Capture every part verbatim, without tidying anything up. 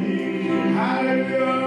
Hallelujah.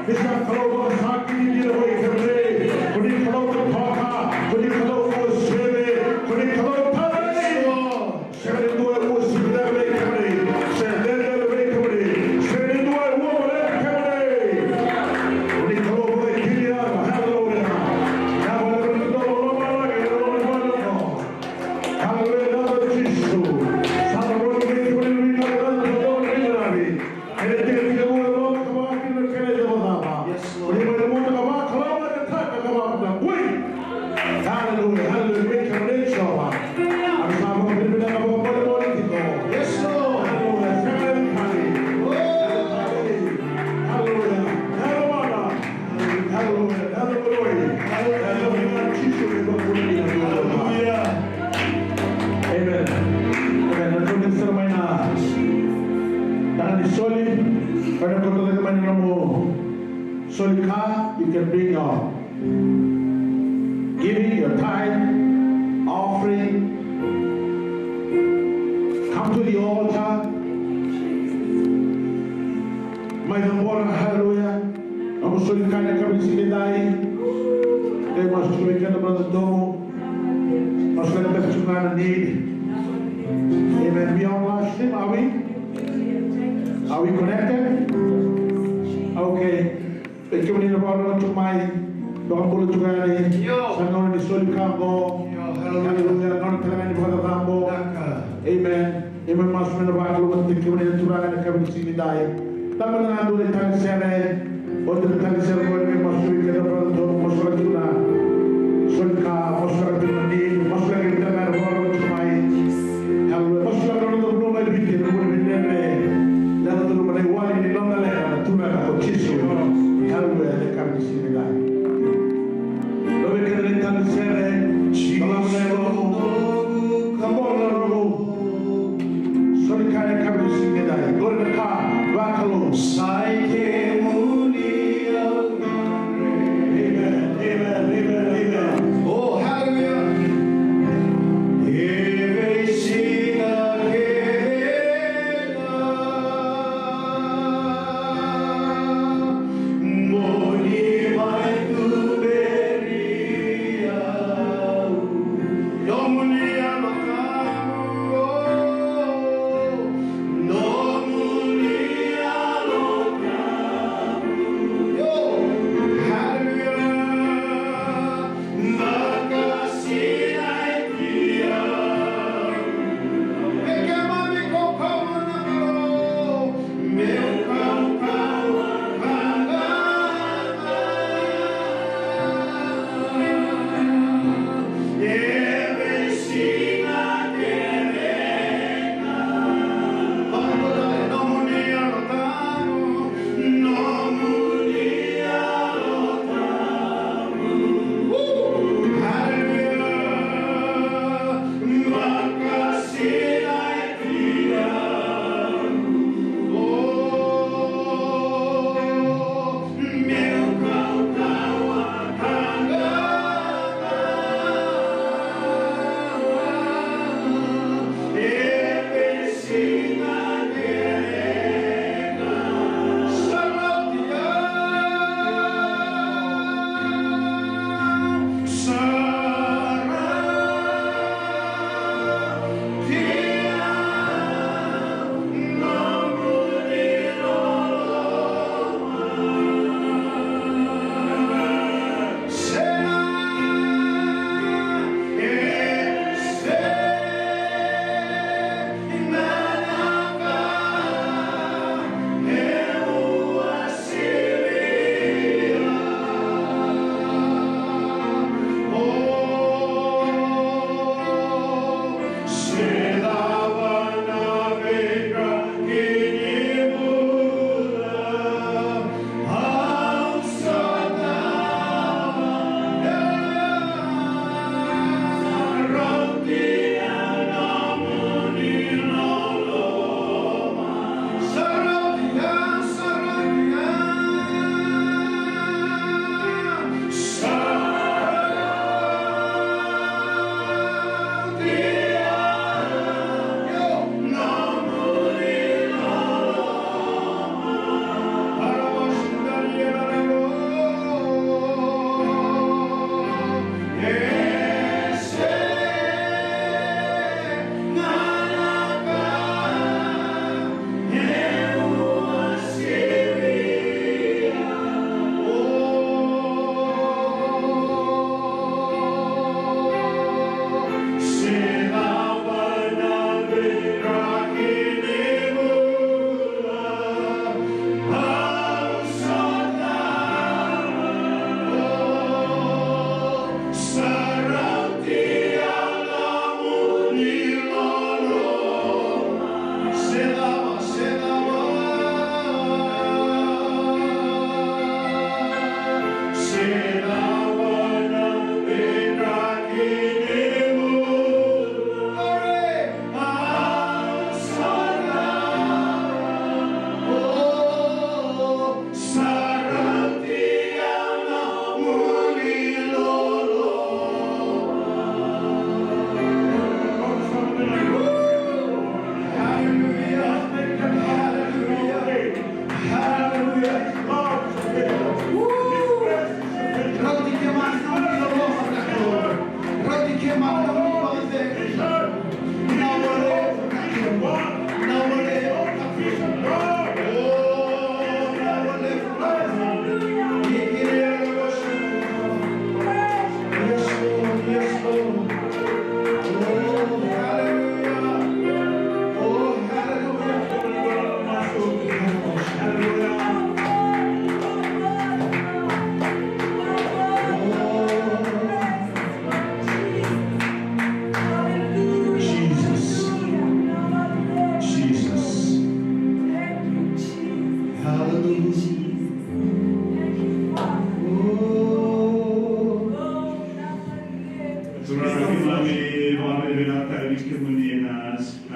Ni sa Kalou vakasakiti dina vei kemuni. Ko ni Kalou totoka, ko ni Kalou uasivi, ko ni Kalou tale. Sega ni dua e uasivi cake vei kemuni, se dede vei kemuni. Sega ni dua e uabaleta kemuni. Ko ni Kalou vakaikiliaga. Haleluya. Ia, vale ni dodonu lomalagi, lomalagi. Haleluya, Jisu. Sa na voli vei kemuni na veigauna, na veigauna. Kena tekitekivu e loma ka vakakina na kena icavacava. Yes, Lord. Koni mai na muta ka vakalougatataka ka vakabulai. Hallelujah, hallelujah. Vei kemuni Jiova. Au sa vakavinavinaka vakamolimoli tiko. Yes, Lord. Hallelujah. Sega ni kali. Oh. Hallelujah. Hallelujah. Hallelujah. Hallelujah. Hallelujah. Jisu ni vakavinavinaka. Hallelujah. Amen. Amen. Na tolu ni sere mai na daga ni soli. Ena koto cake mai na nomu soli ka, you can bring your giving, your tithe, offering. Come to the altar. Mai cabora, hallelujah. Nomu soli ka ena yakavi ni siga edai. Kei masu vei keda, brother Tomo. Masu vei keda, brother Tomo, na need. Amen. We on live stream, are we? Are we connected? Okay. Vei kemuni na vakarorogo tiko mai, vakabula tiko yani. Io. Sa gauna ni soli ka qo. Io, hallelujah. Hallelujah. Gauna tale ga ni vakacacabo. Vinaka. Amen. Ni mai masu me na vakalougatataki kemuni na Turaga ena yakavi ni siga edai. Taba na dua na tali sere. Oti na tali sere qo, ni mai masu vei keda, brother Tomo, masulaka tiko na soli ka, masulaka tiko na need, masulaka tiko na vakarorogo tiko mai. Hallelujah. Masulaka na noda vanua mai Viti, na vanua ni dredre. Leqa curuma na iwali ni noda leqa na Turaga ko Jisu. Hallelujah. Ena yakavi ni siga edai. Dou vei keda na tali sere, ka lako na yalomu, ka bola na yalomu. Soli ka ena yakavi ni siga edai. Qori na ka vakalou. Sa i kemuni au gadreva. Amen, amen, amen, amen. Oh, hallelujah. E veisiga kece ga mo ni mai tuberi au. Nomuni yalo ka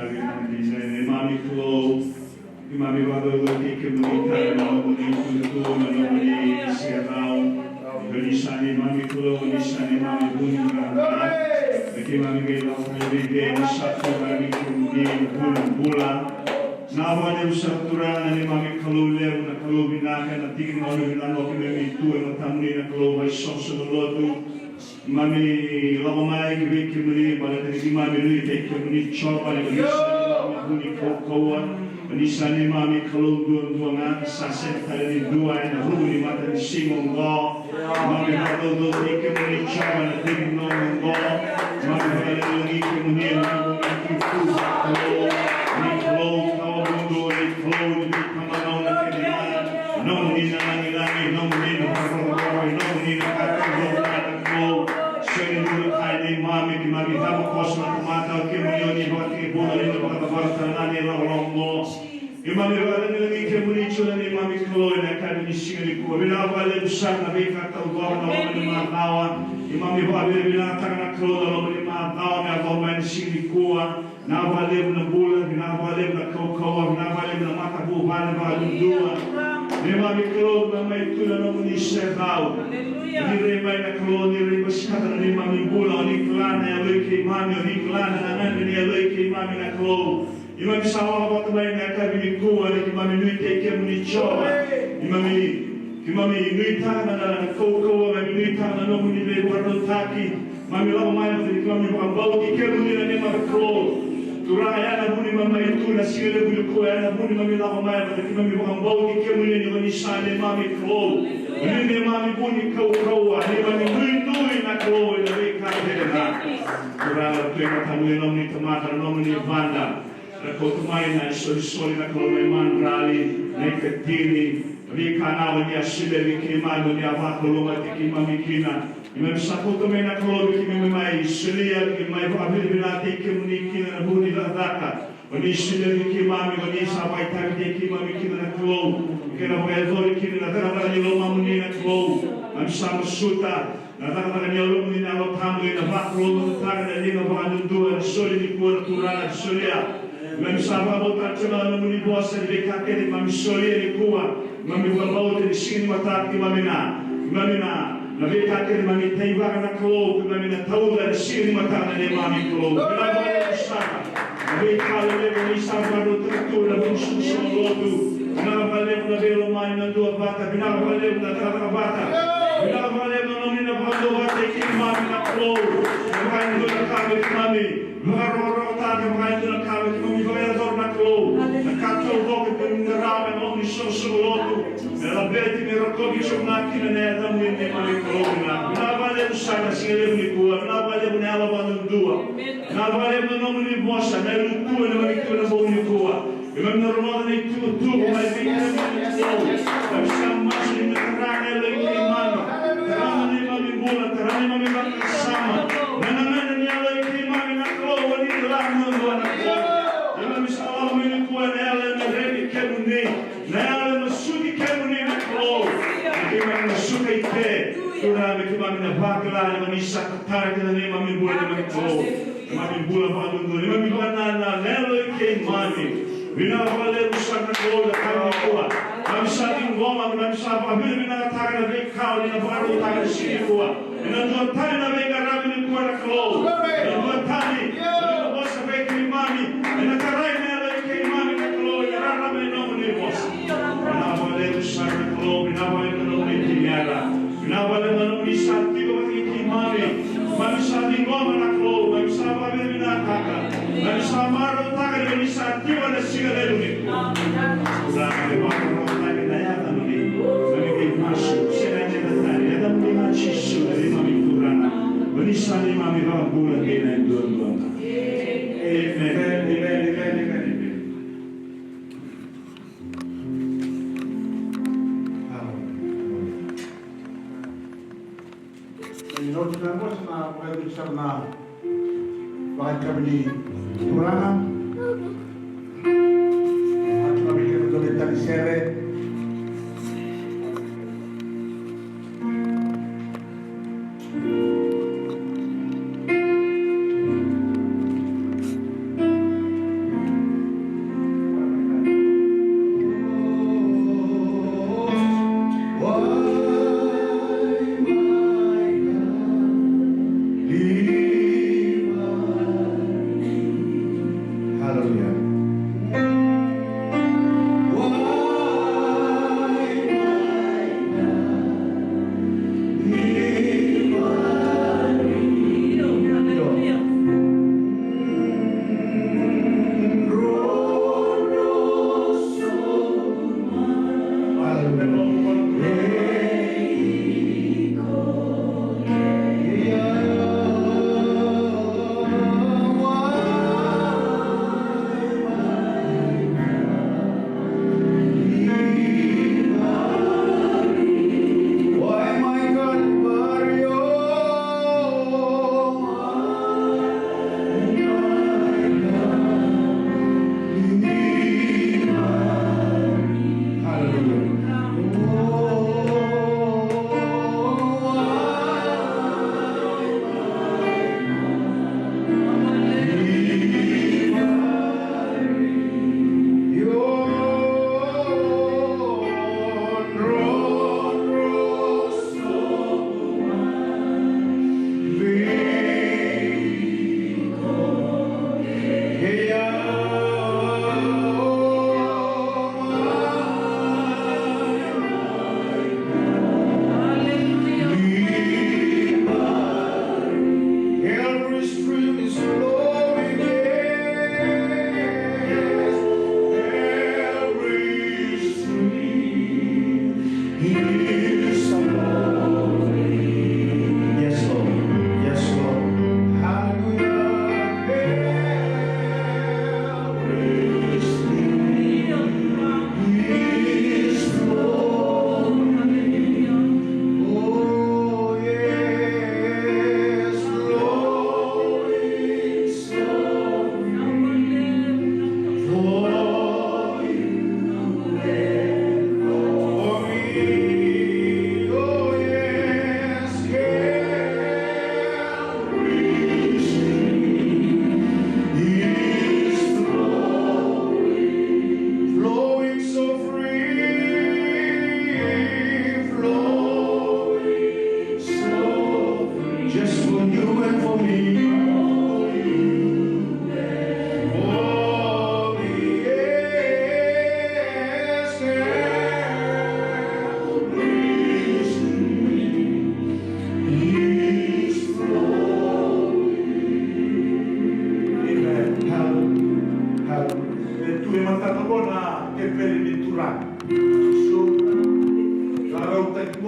Neimami Kalou, keimami vakacaucautaki kemuni tale na nomuni itutu, na nomuni serau. Ni sa neimami Kalou, ni sa neimami vu ni bula. Keimami qai lako tale vei kemuni, sa tu vei kemuni na vu ni bula. Vinaka vakalevu sara Turaga na neimami Kalou levu, na Kalou vinaka, na tiki ni gauna vinaka o keimami tu e matamuni na Kalou vakaisoqosoqo lotu. Keimami lako mai ki vei kemuni baleta ni keimami nuitaki kemuni Jiova, ni ko ni sa neimami vu ni kaukauwa, ko ni sa neimami Kalou duadua ga, sa sega tale ni dua ena ruku ni matanisiga oqo. Keimami vakacaucautaki kemuni Jiova ena tiki ni gauna oqo. Keimami vakalagilagi kemuni ena nomuni itutu, Kalou, ni Kalou tawamudu, ni Kalou ni veitamana na kena mana. Nomuni na lagilagi, nomuni na vakarokoroko, nomuni na ka taucoko na Kalou. Sega ni dua na ka e neimami, keimami cava koso na tamata, o kemuni o ni vakatekivu, o ni na vakacavara tale ga na ilakolako. Keimami vakalagilagi kemuni Jiova na neimami Kalou ena yakavi ni siga nikua. Vinaka vakalevu sara na veika taucoko na loma ni macawa. Keimami vakavinavinakataka na Kalou na loma ni macawa me yacova mai na siga nikua. Vinaka vakalevu na bula, vinaka vakalevu na kaukauwa, vinaka vakalevu na matavuvale vakadudua. Neimami Kalou, keimami tu na nomuni serau. Aleluya. Ni rai mai na Kalou, ni rai basikata na neimami bula, o ni kila na yalo i keimami, o ni kila na gagadre ni yalo i keimami na Kalou. Keimami sa vakavata mai na yakavi nikua, ni keimami nuitaki kemuni Jiova. Keimami, keimami nuitaka na, na, na kaukauwa, keimami nuitaka na nomuni veivakarautaki. Keimami lako mai vata ni keimami vakabauti kemuni na neimami Kalou. Turaga, ya na vu ni neimami tu na siga levu nikua, ya na vu ni neimami lako mai vata ni keimami vakabauti kemuni ni ko ni sa neimami Kalou. Ni neimami vu ni kaukauwa, neimami duidui na Kalou ena veika kece ga. Turaga, tu e matamuni na nomuni tamata, na nomuni vada. Era kauta mai na isolisoli na Kalou mai Madrali, na ikatini, na veika na o ni a solia vei keimami, o ni a vakalougatataki keimami kina. Keimami sa kauta mai na Kalou vei keimami mai solia, keimami vakavinavinakataki kemuni kina na vu ni cakacaka o ni solia vei keimami, o ni sa vakaitavitaki keimami kina na Kalou. Kena vakayacori kina na cakacaka ni lomamuni na Kalou. Keimami sa masuta. Na cakacaka ni Yalomuni na Yalo Tabu ena vakalougatataka na liga vakadudua ena soli nikua na Turaga, na solia. Keimami sa vakabauta tiko na nomuni vosa ni veika kece keimami solia nikua. Keimami vakabauta ni siga ni mataka keimami na, keimami na, na veika kece keimami taivaka na Kalou, keimami na tauca ena siga ni mataka na neimami Kalou. Keimami vakabauta sara. Na veika lelevu ni sa vakarautaka tu na veisoqosoqo lotu. Vinaka vakalevu na veilomani na duavata. Vinaka vakalevu na cakacaka vata. Vinaka vakalevu na nomuni na vakaduavatataki keimami na Kalou. Vaka e dua na ka me keimami vakarokorokotaka, vaka e dua na ka me keimami vakayacora na Kalou. Na ka taucoko keimami qarava ena nomuni soqosoqo lotu. Me laveti, me rokovi tiko ga kina na yacamuni neimami Kalou vinaka. Vinaka vakalevu sara na siga levu nikua. Vinaka vakalevu na yalo vakadudua. Vinaka vakalevu na nomuni vosa, na itutu ena neimami tu ena bogi nikua. Keimami na rogoca na itukutuku mai vei kemuni na Kalou. Keimami sa masu ni na tara na yalo i keimami. Tara na neimami bula, tara na neimami vakasama. Na gagadre ni yalo i keimami na Kalou, o ni kila duadua na Kalou. Keimami sa lako mai nikua ena yalo e rere kemuni. Na yalo e masuti kemuni na Kalou. Na keimami masuta i ke. Turaga, me keimami na vakila ni o ni sa tatara kina na neimami bula, neimami Kalou. Neimami bula vakadudua, neimami vakanananu, na yalo i keimami. Vinaka vakalevu sara na Kalou na ka nikua. Keimami sa ciqoma, keimami sa vakavinavinakataka na veika o ni na vakarautaka ena siga nikua. Ena dua tani na veiqaravi nikua na Kalou. Ena dua tani na vosa vei keimami. Ena tarai na yalo i keimami na Kalou. Ena rarama ni nomuni vosa. Vinaka vakalevu sara na Kalou. Vinaka vakalevu na nomuni dinera. Vinaka vakalevu na nomuni sa tiko vata kei keimami. Keimami sa ciqoma na Kalou. Keimami sa vakavinavinakataka. Keimami sa marautaka ni o ni sa tiko ena siga levu nikua. Sa me vakarautaka na yacamuni. Keimami qai masu. Sega ni da tani. Yacamuni na Jisu na neimami Turaga. O ni sa neimami vakabula kei na duadua ga. Amen. Amen, amen, amen, amen, amen. Amen. Ena oti na vosa na vakayacori sara na vakayakavi ni Turaga. Ena oti na vei kemudou na tani sere.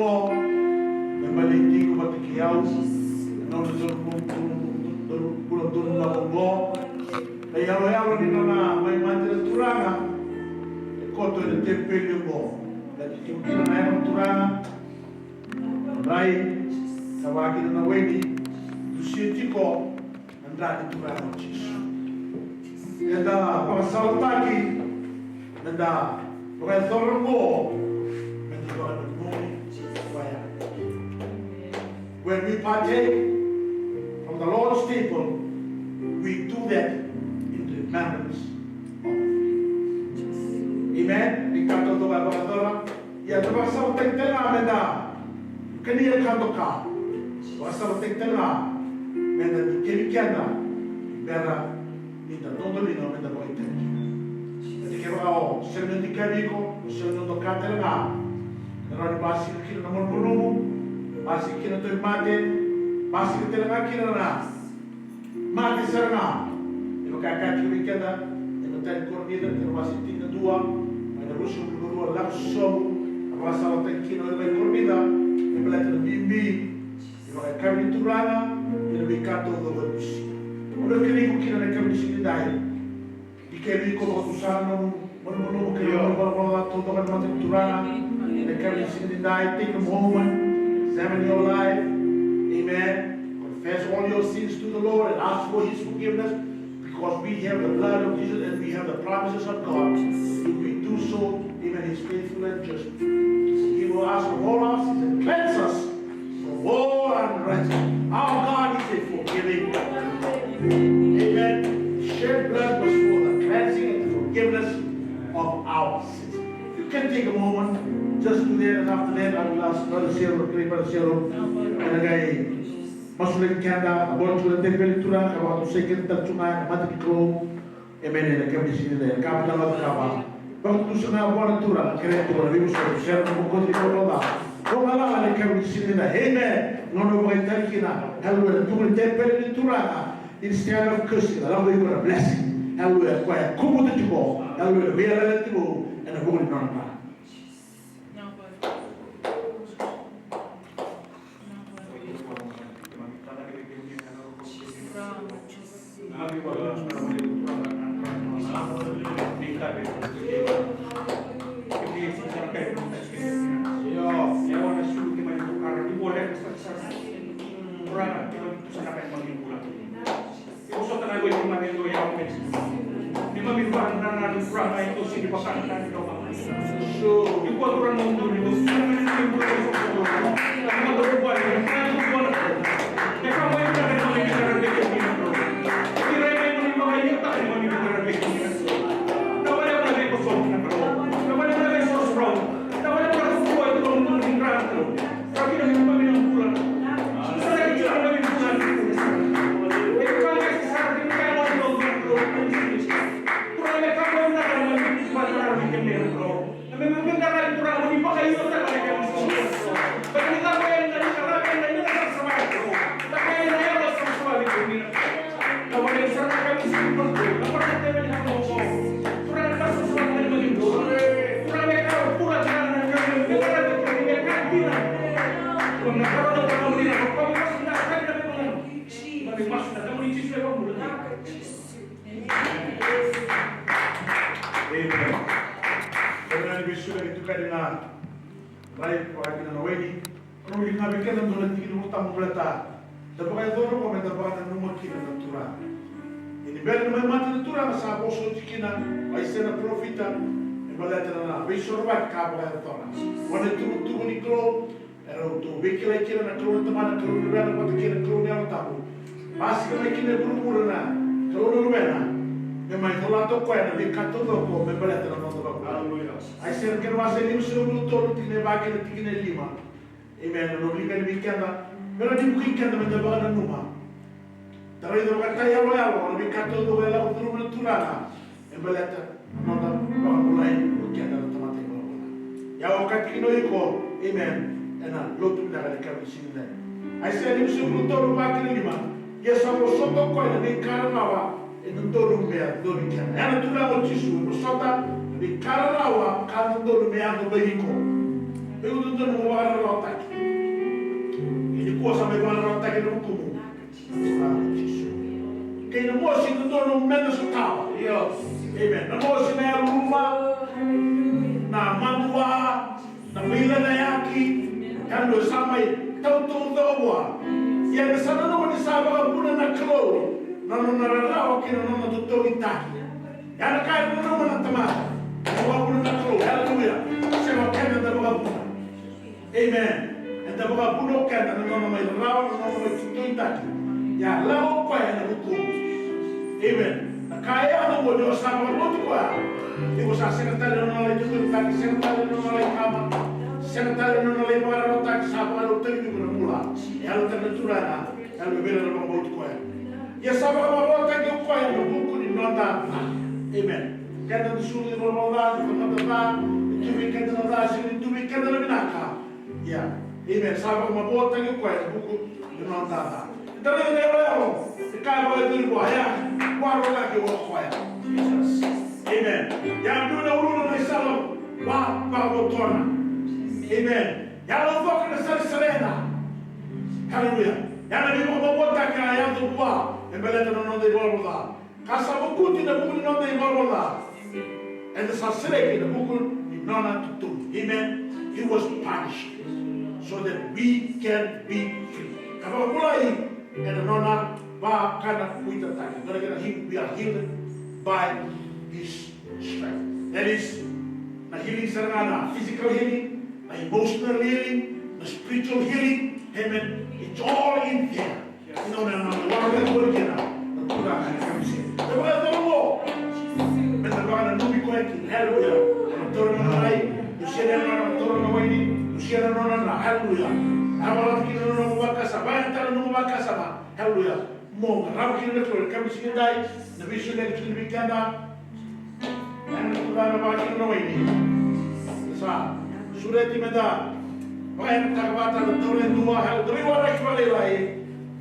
Me baleti iko vata kei au ena nona donu, donu, donu, donu na oqo. Na iyaloyalo ni nona mai mate na Turaga e koto ena teveli oqo. Baleti tiko kina na yago ni Turaga. Rai, sa vaka kina na waini, dusia tiko na dra ni Turaga o Jisu. Eda vakasalataki, meda vakayacora oqo, meda vakananumi koya. When we partake from the Lord's table, we do that in remembrance of Him. Amen. Ni ka taucoko e vakayacora, ia da vakasalataki tale ga meda kania ka doka. Vakasalataki tale ga meda dikevi keda, bera ni da dodoliga meda vakaitavi. Eda kevaka o sega ni dikevi iko, o sega ni doka tale ga, ena rawa ni basika kina na malumalumu, basika kina na tauvimate, basika tale ga kina na mate sara ga. E vaka e kaya tiko vei keda ena imatai ni Korinica, na wase tinikadua, mai na ruasagavulu ka rua, lako sobu, a vakasalataki kina o ira mai Korinica me baleta na bibi ni vakayakavi ni Turaga kei na veika taucoko e dusia. Au na kaya iko kina na yakavi ni siga nidai, dikevi iko, vakatusa na nomu malumalumu kei na nomu ivalavala ca taucoko ena mata ni Turaga ena yakavi ni siga nidai. Take a moment, examine your life. Amen. Confess all your sins to the Lord and ask for His forgiveness, because we have the blood of Jesus and we have the promises of God. If we do so, amen, He's faithful and just to forgive us of all our sins and cleanse us from all unrighteousness. Our God is a forgiving God. Amen. Shed blood was for the cleansing and the forgiveness of our sins. You can take a moment just to do that, and after that, I will ask Brother Sero, great Brother Sero, ena qai masulaki keda, a boro tu na teveli ni Turaga, ka vakatusai keda tale tu ga ena mata ni Kalou. Amen. Ena yakavi ni siga nidai, ka vata na vata ka va. Vakatusa ga vua na Turaga, kerea tiko na veivosoti, sega na bokoci ni ivalavala ca. Ko galala ena yakavi ni siga nidai. Amen. Nona vakaitavi kina, hallelujah, na tubu ni teveli ni Turaga. Instead of cursing, a lako iko na blessing. Hallelujah. Koya e kovuta tiko, hallelujah, na veiyalayalati vou ena vuku ni nona bula. Amen. Keda na veisulaki tu keda na rai, vaka kina na waini. Au na wilika vei keda na dua na tikina Vola Tabu baleta da vakayacora oqo me da vakananuma kina na Turaga. Ia ni bera ni mai mate na Turaga, sa vosoti kina o Aisea na parofita me baleta na veisorovaki ka vakayacora. Vua na itukutuku ni Kalou, erau dau veikilai kina na Kalou na Tamana, Kalou na Luvena vata kei na Kalou na Yalo Tabu. Basika mai kina e vuravura na Kalou na Luvena me mai colata o koya na veika taucoko me baleta na noda vakabauta. Aleluya. Aisea na kena wase limasagavulu ka tolu, tikina e va kei na tikina e lima. Amen. Au na wilika yani vei keda me rawa ni vukei keda me da vakananuma. Da raica vakatayaloyalo na veika taucoko e lako curuma na Turaga me baleta na noda vakabulai o keda na tamata ivalavala ca. Ia au vakatikina o iko, amen, ena lotu vinaka ena yakavi ni siga nidai. Aisea limasagavulu ka tolu, va kei na lima. Ia sa vosota o koya na veika rarawa e dodonu me yacovi keda. Ia na Turaga o Jisu e vosota na veika rarawa ka dodonu me yaco vei iko. Vei iko dodonu mo vakararawataki. Kei na mosi e dodonu meda sotava. Amen. Na mosi, na yaloluluva, na madua, na veilecayaki, yaloluluva sa mai tautauvata vua. Ia eda sa nanuma ni sa vakavuna na Kalou na nona rarawa kei na nona totogi. Ia na ka e nanuma na tamata, na vakavuna na Kalou, haleluya. Se o keda eda vakavuna. Amen. Eda vakavuna o keda na nona mai rarawa, na nona mai totogi. Ia lako o koya ena vukumu. Amen. Na ka e yaco oqo ni o sa vakalotu koya, iko sa sega tale na nona lai totogi, sega tale na nona lai kama, sega tale na nona lai vakararawataki, sa vakarautaki iko na bula. E yalataka na Turaga, e yalo vei ira na vakabauti koya. Ia sa vakamavoataki o koya ena vuku ni noda ca. Amen. Keda da suru ni valavala ca, ni tamata ca, ni tu vei keda na ca, sega ni tu vei keda na vinaka. Ia. Amen. Sa vakamavoataki o koya ena vuku ni noda ca. Eda raica na iyaloyalo, e kaya vakayacori vua, ia, vakarogoci o koya. Amen. Ia, dua na uluna na isala, va, vakavotona. Amen. Ia, laucoka na salesalena. Haleluya. Ia, na veivakamavoataki a yaco vua, e baleta na noda ivalavala ca. Ka sa mokuti na vuku ni noda ivalavala ca. Eda sa sereki ena vuku ni nona totogi. Amen. He was punished so that we can be free. Ka vakabulai ena nona vakanakuitataki. Nona kena heal, we are healed by his strength. That is, na healing sara ga na physical healing, na emotional healing, na spiritual healing. Amen. It's all in there. Ina o na nona lako e voli kina na Turaga ena kemisi. E vakayacora oqo. Meda vakananumi koya kina. Haleluya. Na taura na nona rai, lusia na nona, taura na waini, lusia na nona dra. Haleluya. A valata kina na nomu vakasama, vakayagataka na nomu vakasama. Haleluya. Mo qarava kina na Kalou ena kemisi nidai, na veisureti kina vei keda. Ena Turaga vaka kina na waini. Sa sureti meda vakayagataka vata na taura e dua, haleluya, waraki vakalailai.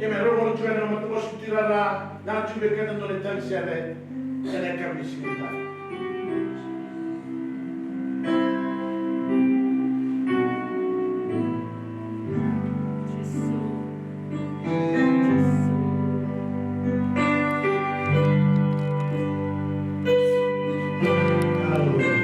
Amen. Rogo na Turaga na matua sutirara, na tu vei keda dua na talisere. Ena kemisi nidai. Hallelujah.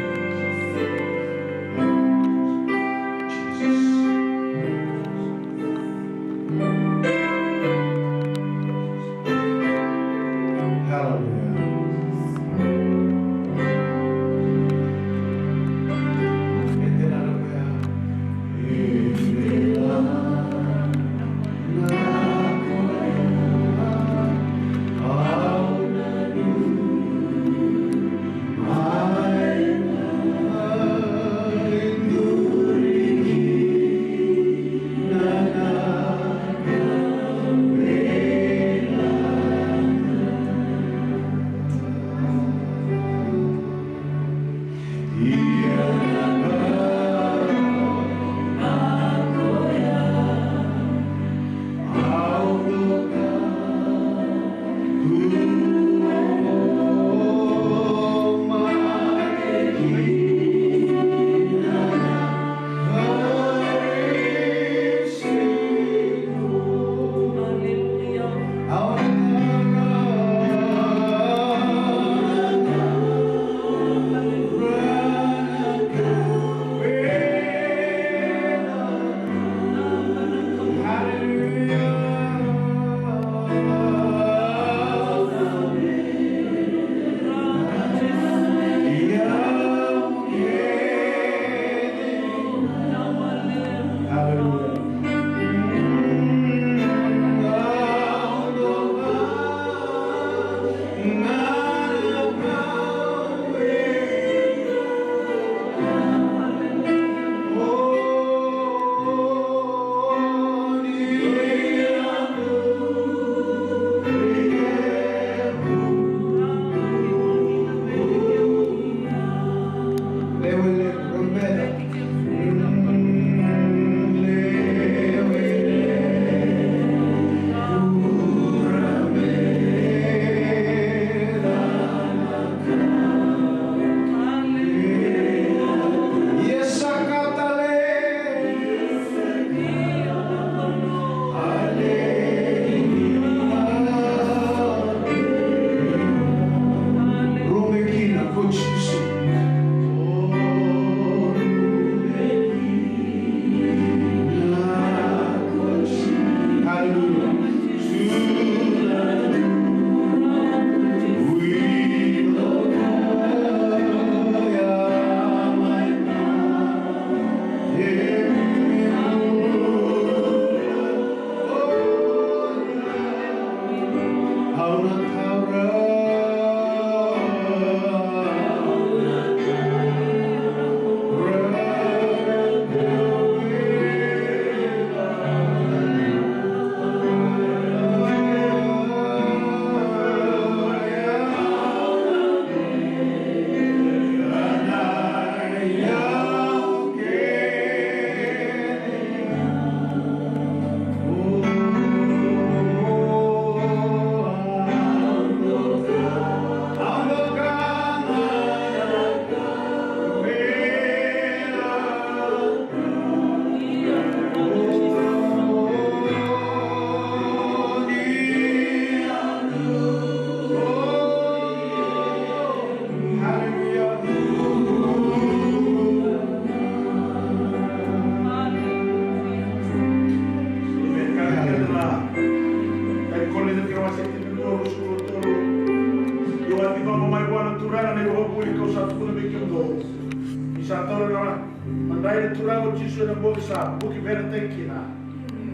Sa taura na madrai na Turaga o Jisu ena bogi sa vuki veinataki kina.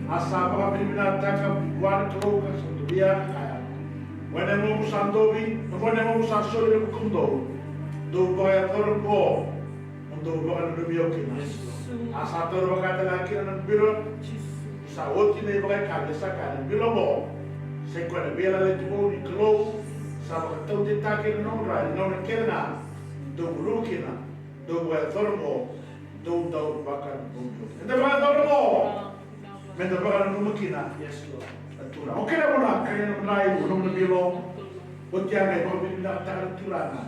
A sa vakavinavinakataka vua na Kalou ka sa dovia ka kaya, o ena yagomu sa dovi, o ena yagomu sa soli ena vukumudou. Dou vakayacora oqo mo dou vakananumi au kina. A sa taura vakatale ga kina na bilo. Sa oti na ivakayakavi, sa kaya na bilo oqo, sai koya na veiyalayalati vou ni Kalou, sa vakataudeitaki ena nodra, ena nona kece ga, dou guluvu kina, dou vakayacora oqo, dou dau vakananumi. Eda vakayacora oqo, meda vakananumi kina. Yes, Lord. Na Turaga. Okay, na vuna, kaya na vuna, na vuna bilo, oti ya ga, ivakavinavinakataka na Turaga.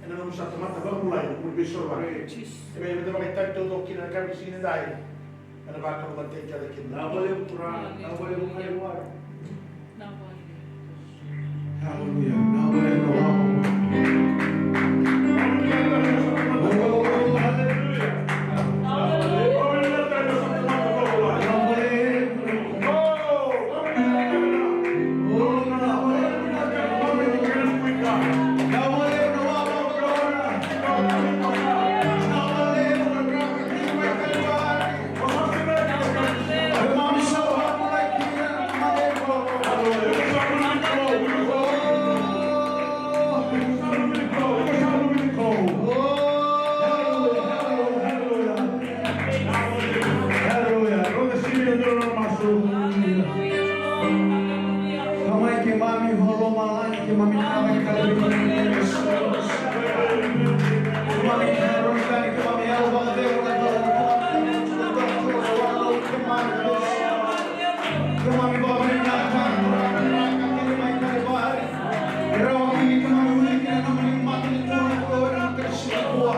Ena nomu sa tamata vakabulai, nomu veisorovaki. Yes. E vei, meda vakaitavi taucoko kina na yakavi ni siga nidai. Ena vakalougatataki keda kina. Vinaka vakalevu Turaga, vinaka vakalevu Kalou. Hallelujah. Vinaka vakalevu na wama. Oh, hallelujah. Vinaka vakalevu. Hallelujah. Rau na sivia, dou na masu. Tamai keimami, o lomalagi, keimami na mai kalavi keimami. Keimami karoni tani, keimami yalo vakacegu na Kalou, keimami tu na Kalou, keimami. Keimami vakavinavinaka, keimami mai Kalivari. E rawa kina keimami wili kina na nomuni matanitu na Kalou ena mataka siga nikua.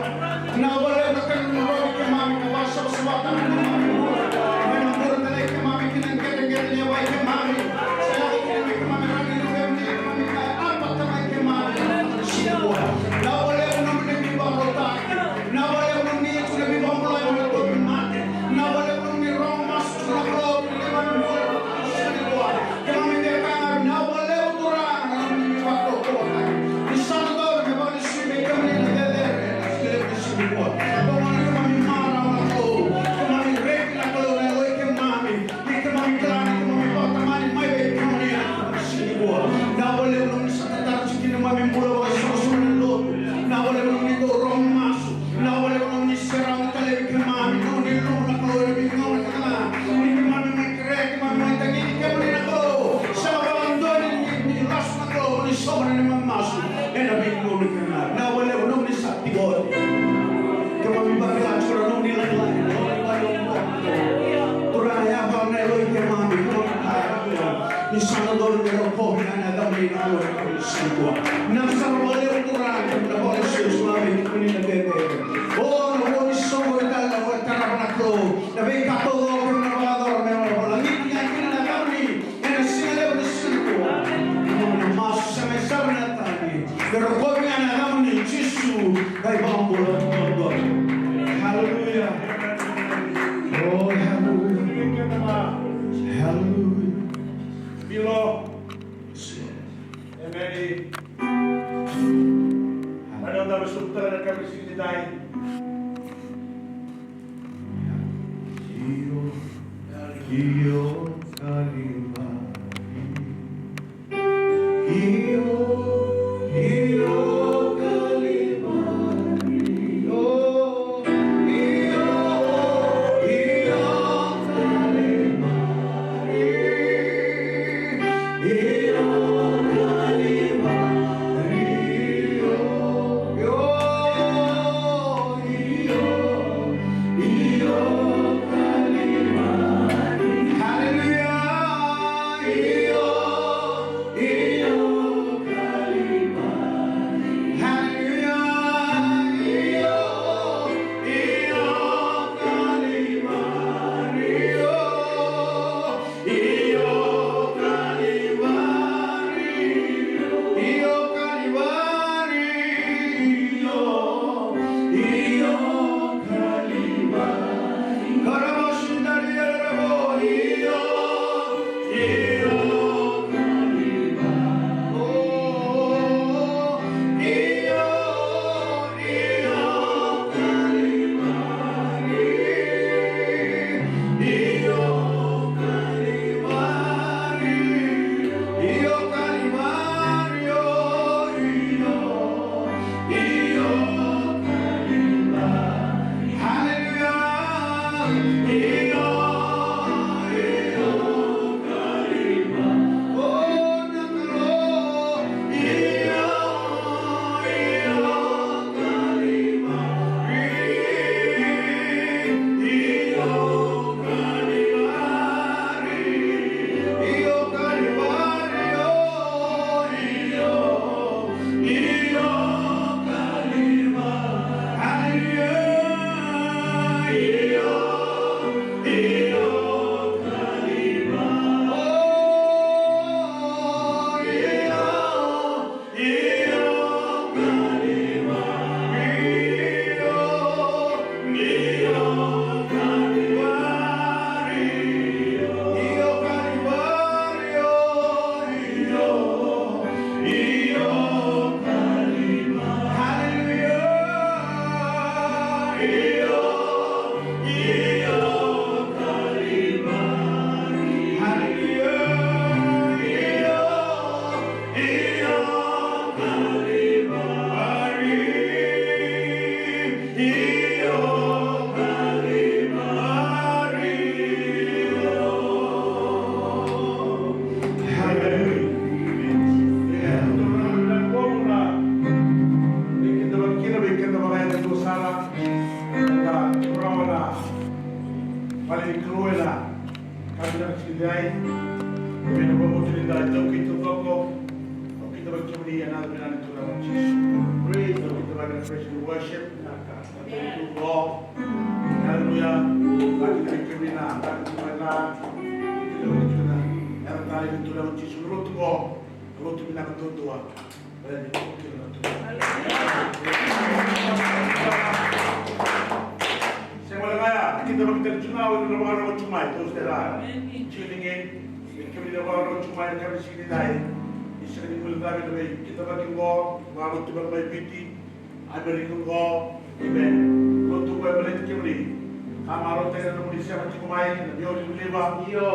Vinaka vakalevu na kena rogoci keimami, ka vakasavasavataka na neimami bula. Me na bula tale keimami kina gedegede ni yavai keimami. Sa yaco kina vei keimami na rara ni luvemuni, keimami kaya, Aba, Tamai keimami, ena mataka siga nikua. Vinaka vakalevu na nomuni veivakarautaki. Vinaka vakalevu na nomuni tu na veivakabulai mai na tauvimate. Vinaka vakalevu na nomuni rogo masu tu na Kalou, na neimami bula, ena mataka siga nikua. Keimami via kaya ga, vinaka vakalevu Turaga na nomuni veivakaukauwataki. Ni sa dodonu me vakalesui vei kemuni na cecere ena siga levu ni siga nikua. Dou gone keimami marau na Kalou. Keimami reki na Kalou na yaloi keimami. Ni keimami kila ni keimami vakatamani mai vei kemuni ena siga nikua. Vinaka vakalevu na nomuni sa tatara tiko kina neimami bula vakaisoqosoqo na lotu. Vinaka vakalevu na nomuni dau rogo masu. Vinaka vakalevu na nomuni serau tale vei keimami, na nomuni lulu na Kalou ena veigauna kece ga. Ni keimami mai kerea, keimami mai tagini kemuni na Kalou. Sega vakadua ni, ni, ni lasu na Kalou, ni sogo na neimami masu ena veigauna kece ga. Vinaka vakalevu na nomuni sa tiko oti. Keimami vakila tiko na nomuni lagilagi, na nomuni vakayacora. Turaga, yavala na yaloi keimami, keimami kaya ni sa dodonu me rokovi ga na yacamuni na Kalou ena siga nikua. Vinaka sara vakalevu Turaga, keimami na vakalesuya tiko ga vei kemuni na cecere. O, na vo ni soqo e tale na vakatarava na Kalou. Na veika taucoko keimami na vakayacora me na vakalagiti ga kina na yacamuni ena siga levu ni siga nikua. Keimami na masu sega ni sara na yacamuni. Me rokovi ga na yacamuni Jisu, na iVakabula duadua. Hallelujah. Oh, hallelujah. Hallelujah. Bilo. Emeni. Ena noda vesuka tale na yakavi ni siga nidai. Io, io, Kalivari. Io, io, Kalivari. Oh, io, io, Kalivari. Ka vinaka tiko i cei? Ena vakabauta ni da taukei taucoko. Au kidavaki kemuni ena yaca vinaka ni Turaga o Jisu. Praise the Lord. Kidavaki na praise and worship. Vinaka. Thank you, Lord. Hallelujah. Vakidavaki kemuni na, vakidavaki kemuni na. Kidavaki kemuni na. Ena yaca talei ni Turaga o Jisu. Na lotu qo. Na lotu vinaka duadua. Sega wale ga ya, kidavaki tale tu ga o ira na vakarorogo tu mai, those that are tuning in. Kemuni na vakarorogo tu mai ena yakavi ni siga nidai. Ni sega ni guilecavi na veikidavaki qo, vakarorogo tu mai Viti, Amerika qo. Amen. Lotu qo e baleti kemuni. Ka marautaka na nomuni sema tiko mai, na veiwekani livaliva. Io.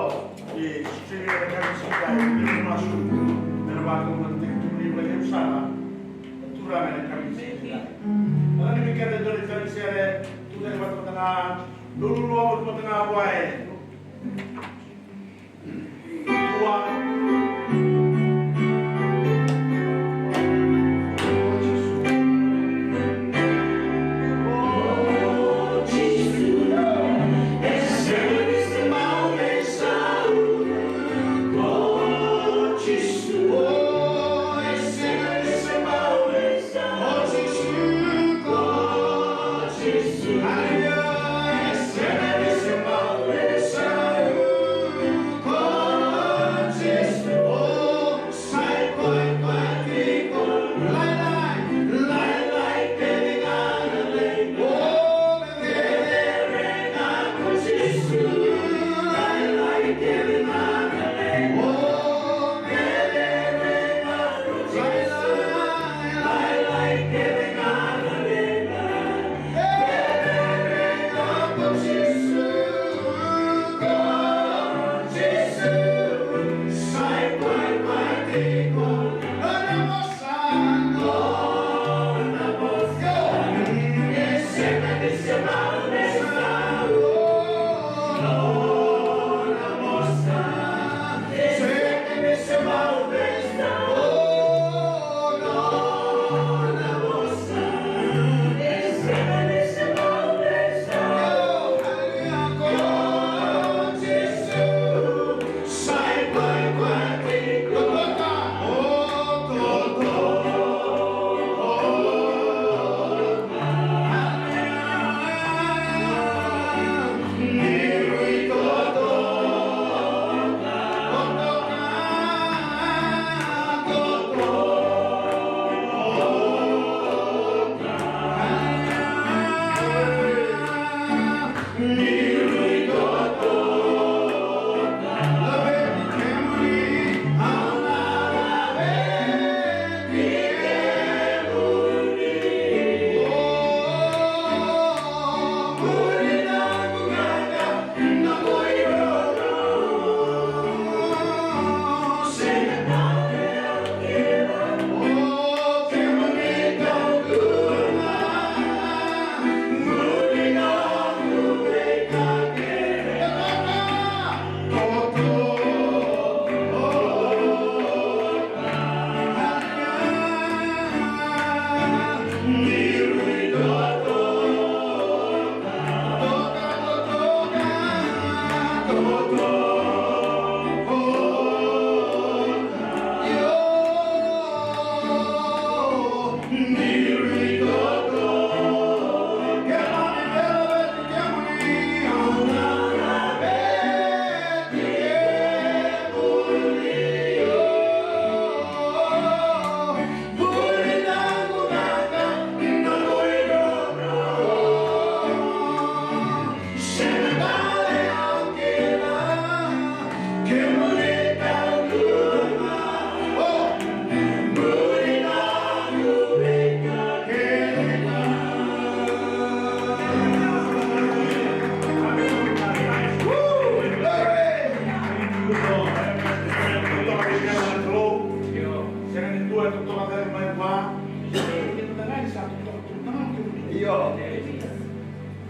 E, sega ni ka ni sega ni masu. Me na vakalougatataki kemuni vakalevu sara na Turaga ena yakavi ni siga nidai. Ala ni weekend e dua na tale sere, tu tale vata vata ga, lululu vata vata ga vua e. Tua. Io.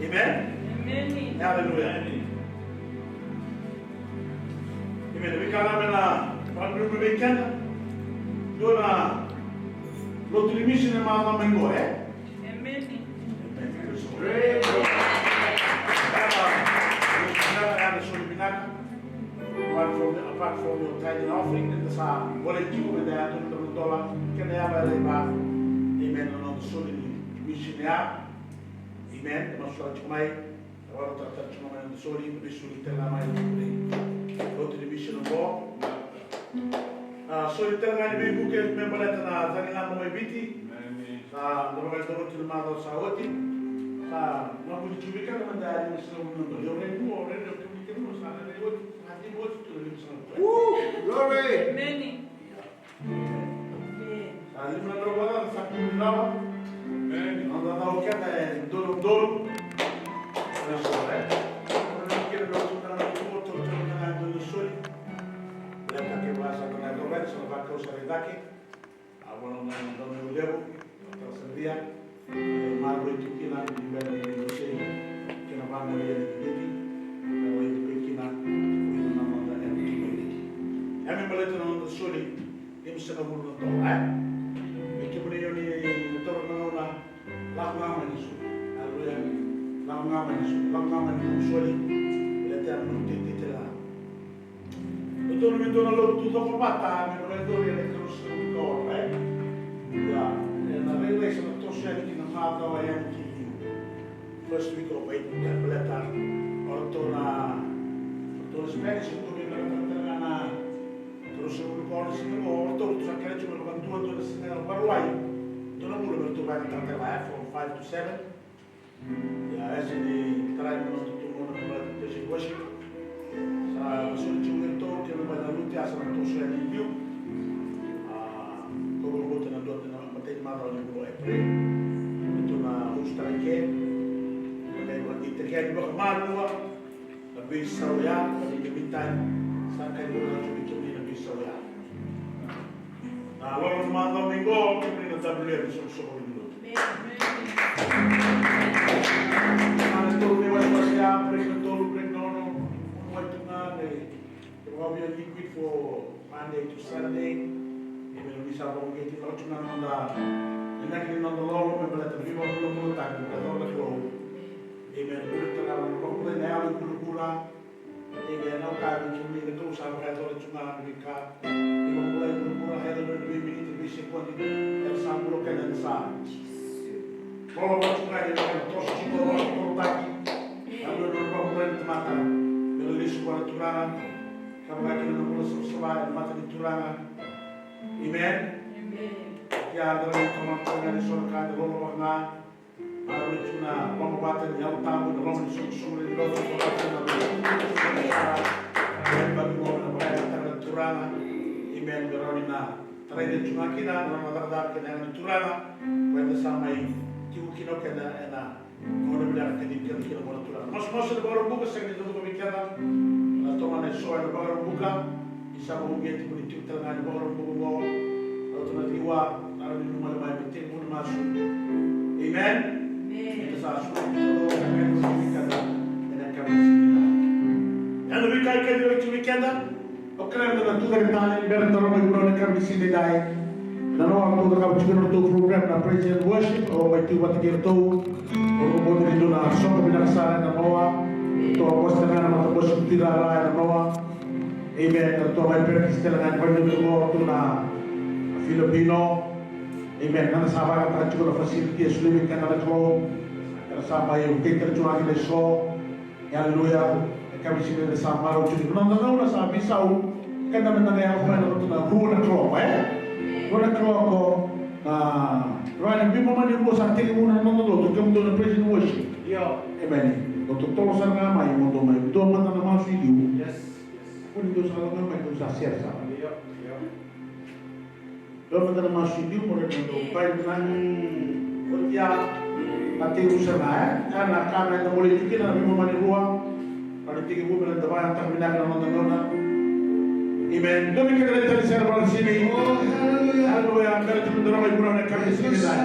Amen. Amen. Hallelujah. Amen. Veika ga me na vakaruru vei keda. Dua na lotu ni misini e macawa mai qo, e? Amen. Amen. Praise the Lord. Praise the Lord. Ena, ena, ena, ena, Apart from, apart from your tithe and offering, eda sa volai tiko meda yaco na noda dola kei na yava e lai va. Amen. Na noda soli ni mission ya. Amen. Eda masu sara tiko mai. Eda vakarautaka tale tiko mai na noda soli, na veisoli tale ga mai na noda soli. Lotu ni mission oqo. A, soli tale ga ni veivuke me baleta na cagi laba mai Viti. Sa da vakayacora tiko na macawa sa oti. Sa na vuli tiko vei keda mada ni sa na vuli na dua. Io, rairai, io, rairai, io, kemuni, kemuni, sa rairai oti. Sa rairai oti tu na lima sa na vuli. Woo! Glory! Amen. Sa lima na drau vata, sa kemuni rawa. Amen. Noda cau keda e dodonu, dodonu. Praise the Lord, e? Ora na kena dua tu na dua, tu na dua na soli. Leta ke vaka sa dua na dua, sa vakau sa rai cake. A vua na noda Kalou levu, na Kalou sa via, e maroroi tu kina, ni bera ni vosei, kei na vagolea ni Viti, na wai ni vei kina, ina na noda e na tu mai Viti. Ia me baleta na noda soli, lima sagavulu na dola, e? Me kemuni o ni na taura na gauna, lako ga mai na soli. Aleluya. Lako ga mai na soli, lako ga mai na soli. Baleta na noda teitei tale ga. Dodonu me dua na lotu tu coko vata me na vakayacori ena ikaruasagavulu ka ono, e? Ia, ena rairai sa na toso yani ki na macawa yani ki liu. First week of April, e baleta o ratou na, o ratou na Spanish, o ratou me na vakayacori na ikaruasagavulu ka ono siga qo, o ratou sa kere tu me vakadua dua na siga Vakarauwai. Dua na vula me ratou vakayagataka tale ga, e, from five to seven. Ia, e sega ni tarai na noda tu gauna me baleta praise and worship. Sa soli tiko vei ratou, kei na bai na luti, a sa na toso yani i liu. A, ko vakabauta na dua na imatai ni macawa ni vula o April. Ratou na host-taka eke. Na qai vakadeitaki yani vakamalua na veisau ya, ka ni na veitani. Sa qai vakadeitaki yani na veisau ya. Na loma ni macawa mai qo, kemuni na W M, soqosoqo ni lotu. Na tolu na iwasewase ya, break na tolu, break na ono, ono wai tu ga, e, e vakaovi na liquid for Monday to Saturday. Amen. Ni sa vakauqeti, lako tu ga na noda, na inaki ni noda lolo, me baleta na veivakabulabulataki, me baleta na Kalou. Amen. Bula tale ga na vakabulai na yalo i vuravura. Amen. Au kaya vei kemuni na Kalou sa vakayacora tu ga na veika. Ni vakabulai vuravura, e yaco na veiminiti, veisekodi, era sa bula keda ena sa. Lolo vata tu ga ni veika na toso tiko, toso torotaki. Yaco na vakabulai na tamata. Me na lesu vua na Turaga. Ka vaka kina na bula savasava ena mata ni Turaga. Amen. Amen. Ia, da na tomana tale ga ni so na ka, da lolo vaka ga. Maroroi tu na loma vata ni Yalo Tabu, na loma ni soqosoqo ni lotu, na Turaga. Amen. Me rawa ni na tarai tu ga kina na nona cakacaka kei na yaga ni Turaga. Ko eda sa mai tiko kina o keda ena gauna vinaka ka cici keda kina vua na Turaga. Masu, masu ena Vakaraubuka, sega ni cavuta vei keda na tomana eso ena Vakaraubuka. Ni sa vakauqeti mo ni tiko tale ga ena Vakaraubuka oqo. Rauta na ciwa, na rau ni numale mai me tekivu na masu. Amen. Amen. Eda sa suru ki talo, ka kaya ni suru ki talo, ena yakavi ni siga nikua. Ena veika e kaya ni rauti vei keda. Au kerea meda na tucake tale, ni bera ni da rogo i vunau ena yakavi ni siga nikua. Na noa, au tucake tiko na nodratou program na praise and worship, au mai tu vata kei ratou. Au vakabauta ni dua na soqo vinaka sara ena noa. Ratou a vosa tale ga na matabose ni tuirara ena noa. Amen. Ratou a mai practice tale ga ni vale ni lotu qo, ratou na Filipino. Amen. Eda sa vakayagataka tiko na facility e solia vei keda na Kalou. Eda sa mai vukei tale tiko ga kina eso. Aleluya. Yakavi ni siga nikua sa marau tiko na noda gauna sa veisau. Keda meda qai yaco mai na noda rua na kaloko, e? Rua na kaloko, na, rua na veimama ni rua sa tekivu na noda lotu, kemudou na praise and worship. Io. Amen. Dou totolo sara ga mai, mo dou mai dua mada na masu i liu. Yes, yes. Koni dou sa lako ga mai, dou sa share sara. Io, io. Dua mada na masu i liu, mo dou bai na ni oti ya. Na tekivu sara ga, e? Ka na ka na eda volai tu kina na veimama ni rua. Ka na tekivu me na da vakayagataka vinaka na noda gauna. Amen. Dua vei keda na tani sere vakalasini. Aleluya. Aleluya. Bera tu na noda rogo i vunau ena yakavi ni siga nikua.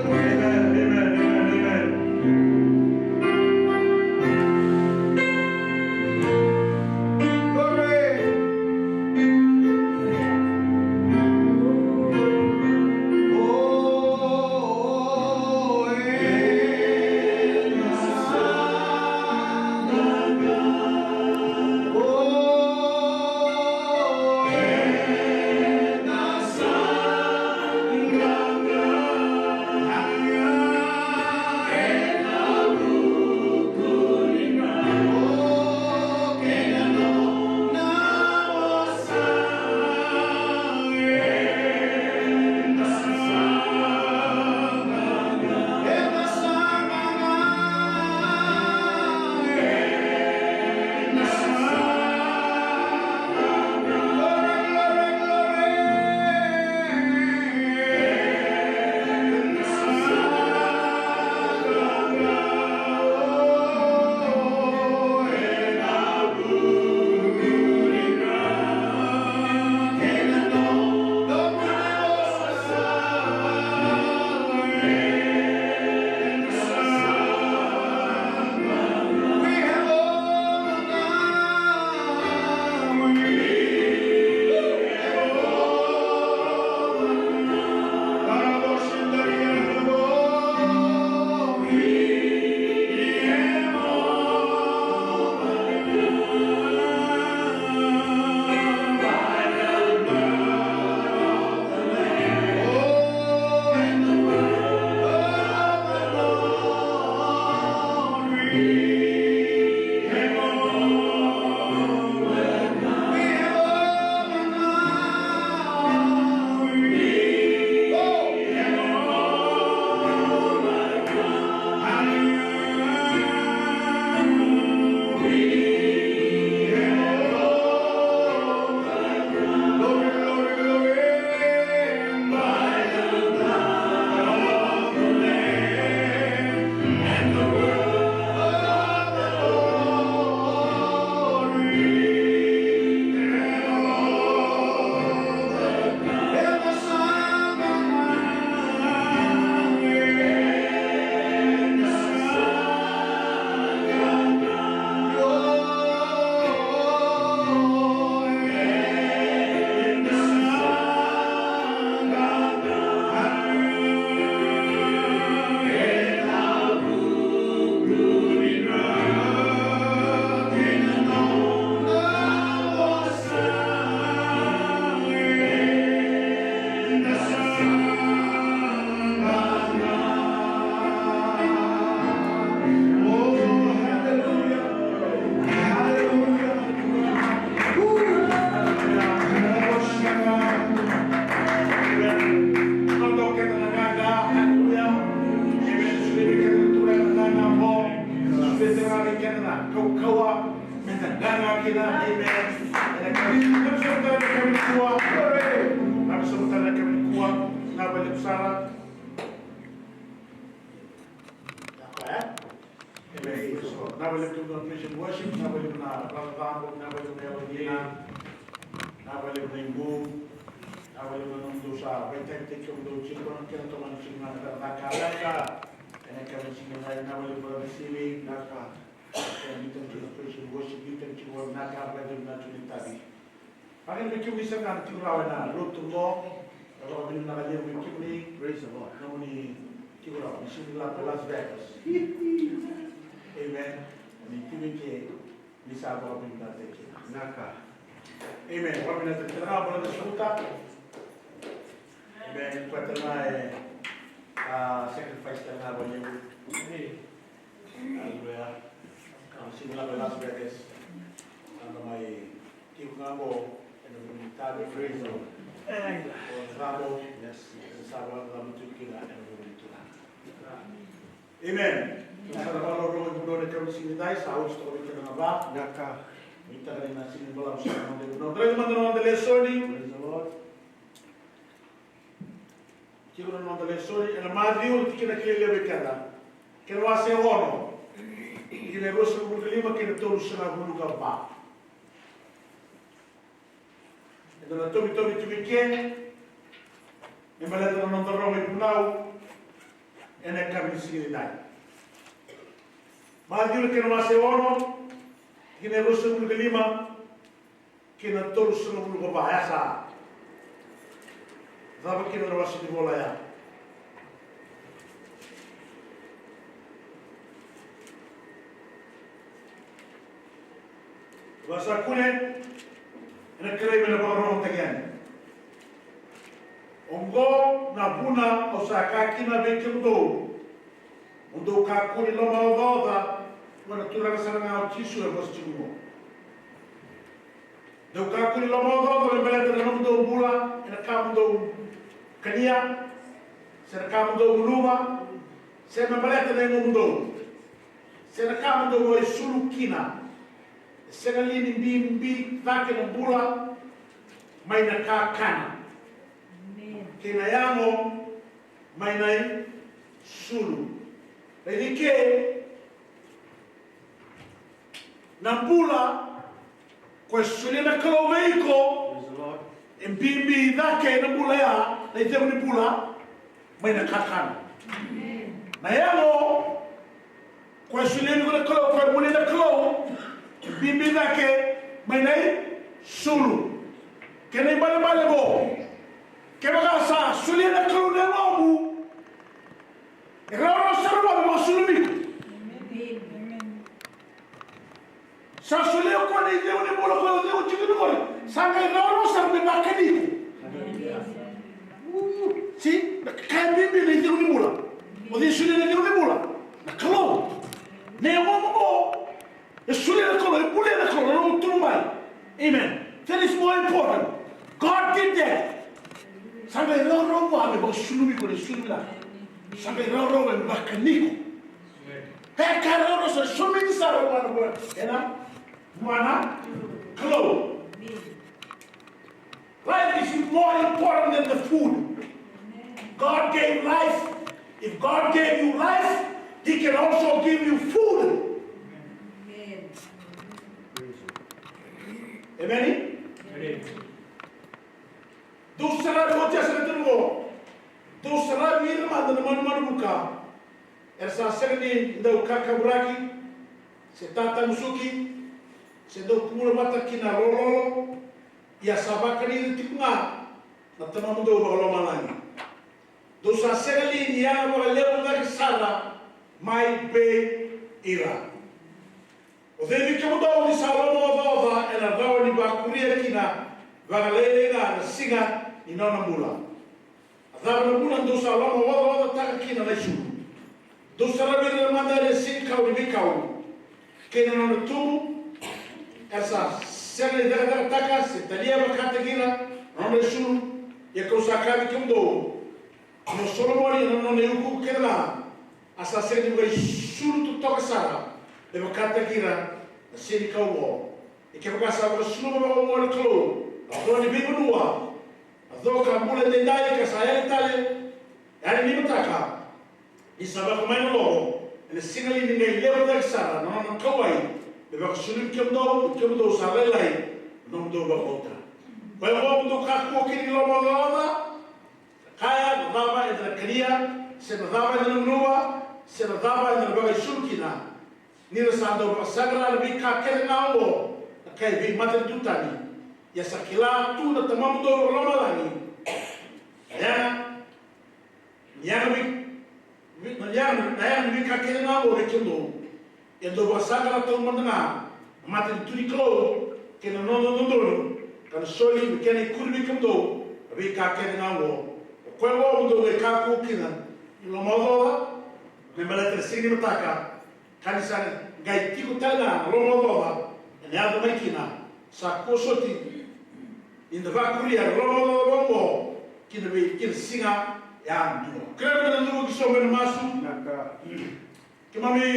Amen. Amen. Amen. Amen. Amen. Ena yakavi, na yakavi nikua. Na yakavi nikua. Na yakavi nikua. Vinaka vakalevu na praise and worship, vinaka vakalevu na vakacabo, vinaka vakalevu na yalo dina, vinaka vakalevu na igu, vinaka vakalevu na nomudou sa vakaitavi tiko, nomudou tiko na kena tomani tiko na cakacaka. Ena yakavi nikua, vinaka vakalevu na Vasili, vinaka. Ena biuta tiko na praise and worship, biuta tiko, vinaka vakalevu na tiko ni tavi. Vakavinavinaka vei kemuni saka na tiko rawa ena lotu qo. Vakavinavinaka levu vei kemuni. Praise the Lord. Nomuni tiko rawa, ni sega ni lako Las Vegas. Amen. Ni tiko eke, ni sa vakavinavinakataki. Vinaka. Amen. Vakavinavinakataki tale ga Brother Suta. Amen. Koya tale ga e, a, sacrifice tale ga vakalevu. Hallelujah. Au sega ni lako Las Vegas. Au na mai tiko ga qo ena vuku ni tavi. Praise the Lord. Au na cabo. Yes. Ena sa vakacabo tu kina ena vuku ni Turaga. Amen. Sa na vakarorogo e vunau ena yakavi ni siga nikua, sa oti toka vei keda na va. Vinaka. Nuitaka ni na sega ni balavu sara na noda ivunau. Draki mada na noda lesoni. Praise the Lord. Tiko na noda lesoni ena Maciu, tikina kilai levu vei keda. Kena wase ono, tikina e ruasagavulu ka lima kei na tolusagavulu ka va. Eda na tomitomi tiko eke me baleta na noda rogo ivunau ena yakavi ni siga nikua. Maciu na kena wase ono, tikina e ruasagavulu ka lima kei na tolusagavulu ka va, ya sa. Cava kina na wase ni vola ya? Vasa kune, ena kerei me na vakarorogotaki yani. Oqo na vuna au sa kaya kina vei kemudou, mo dou kakua ni lomaocaoca, vua na Turaga sara ga o Jisu e vosa tiko qo. Dou kakua ni lomaocaoca me baleta na nomudou bula ena ka mo dou kania, se na ka mo dou gunuva, se me baleta na yagomudou, se na ka mo dou vakaisulu kina. E sega li ni bibi cake na bula mai na kakana, kei na yago mai na isulu? Raici ke, na bula ko e solia na Kalou vei iko, e bibi cake na bula ya, na icegu ni bula, mai na kakana. Na yago ko e solia vei iko na Kalou, ko e solia na Kalou, e bibi cake mai na isulu. Kena ibalebale qo, kevaka sa solia na Kalou na yagomu, e rawarawa sara vua me vakasulumi iko. Sa solia o koya na icegu ni bula, o koya o cegu tiko qori, sa qai rawarawa sara me vakani iko. Si, na ka e bibi na icegu ni bula. O cei solia na icegu ni bula? Na Kalou. Na yagomu qo, e solia na Kalou, e bulia na Kalou, na nomu tubu mai. Amen. That is more important. God did that. Sa qai rawarawa vua me vakasulumi iko, na isulumi lako. Sa qai rawarawa me vakani iko. E ka rawarawa sara, so many sara vua na, ena, vua na Kalou. Life is more important than the food. God gave life. If God gave you life, He can also give you food. Amen? Dou saravi, oti a sega tale qo. Dou saravi ira mada na manumanu vuka. Era sa sega ni dau kakaburaki, se tatamusuki, se dau kuvula vata ki na lololo. Ia sa vakani ira tiko ga na Tamamudou vakalomalagi. Dou sa sega li ni yaga vakalevu cake sara mai vei ira. O cei vei kemudou ni sa lomaocaoca ena rawa ni vakuria kina vakalailai ga na siga ni nona bula? A cava na vuna dou sa lomaocaocataka kina na isulu? Dou saravi ira mada na senikau ni veikau kei na nona tubu, era sa sega ni cakacakataka se talia vakataki ira na nodra isulu. Ia kau sa kaya vei kemudou, o Solomoni ena nona iukuuku kece ga, a sa sega ni vakaisulu totoka sara me vakataki ira na senikau oqo. E kevaka sa vakasucuma vakaoqo na Kalou na co ni veivanua, na co ka bula edaidai ka sa yali tale yani ni mataka, ni sa vakamai na lovo, ena siga ni qai levu cake sara na nona kauwai me vakasucumi kemudou, ni kemudou sa lailai na nomudou vakabauta. Koya gona mo dou kakua kina ni lomaocaoca, kaya na cava eda na kania, se na cava eda na gunuva, se na cava eda na vakaisulu kina. Ni ra sa dau vakasaqara na veika kece ga oqo na kai veimatanitu tani, ia sa kila tu na Tamamudou e lomalagi na yaga, ni yaga vei, vei, na yaga, na yaga ni veika kece ga oqo vei kemudou. E dau vakasaqara taumada ga na matanitu ni Kalou kei na nona dodonu, ka na soli me kena ikuri vei kemudou na veika kece ga oqo. O koya oqo mo dou qai kakua kina ni lomaocaoca me baleta na siga ni mataka, ka ni sa qai tiko tale ga na lomaocaoca ena yaco mai kina. Sa kua soti ni da vakuria na lomaocaoca oqo ki na vei, ki na siga yadua. Kerea me da cuva ki so me na masu. Keimami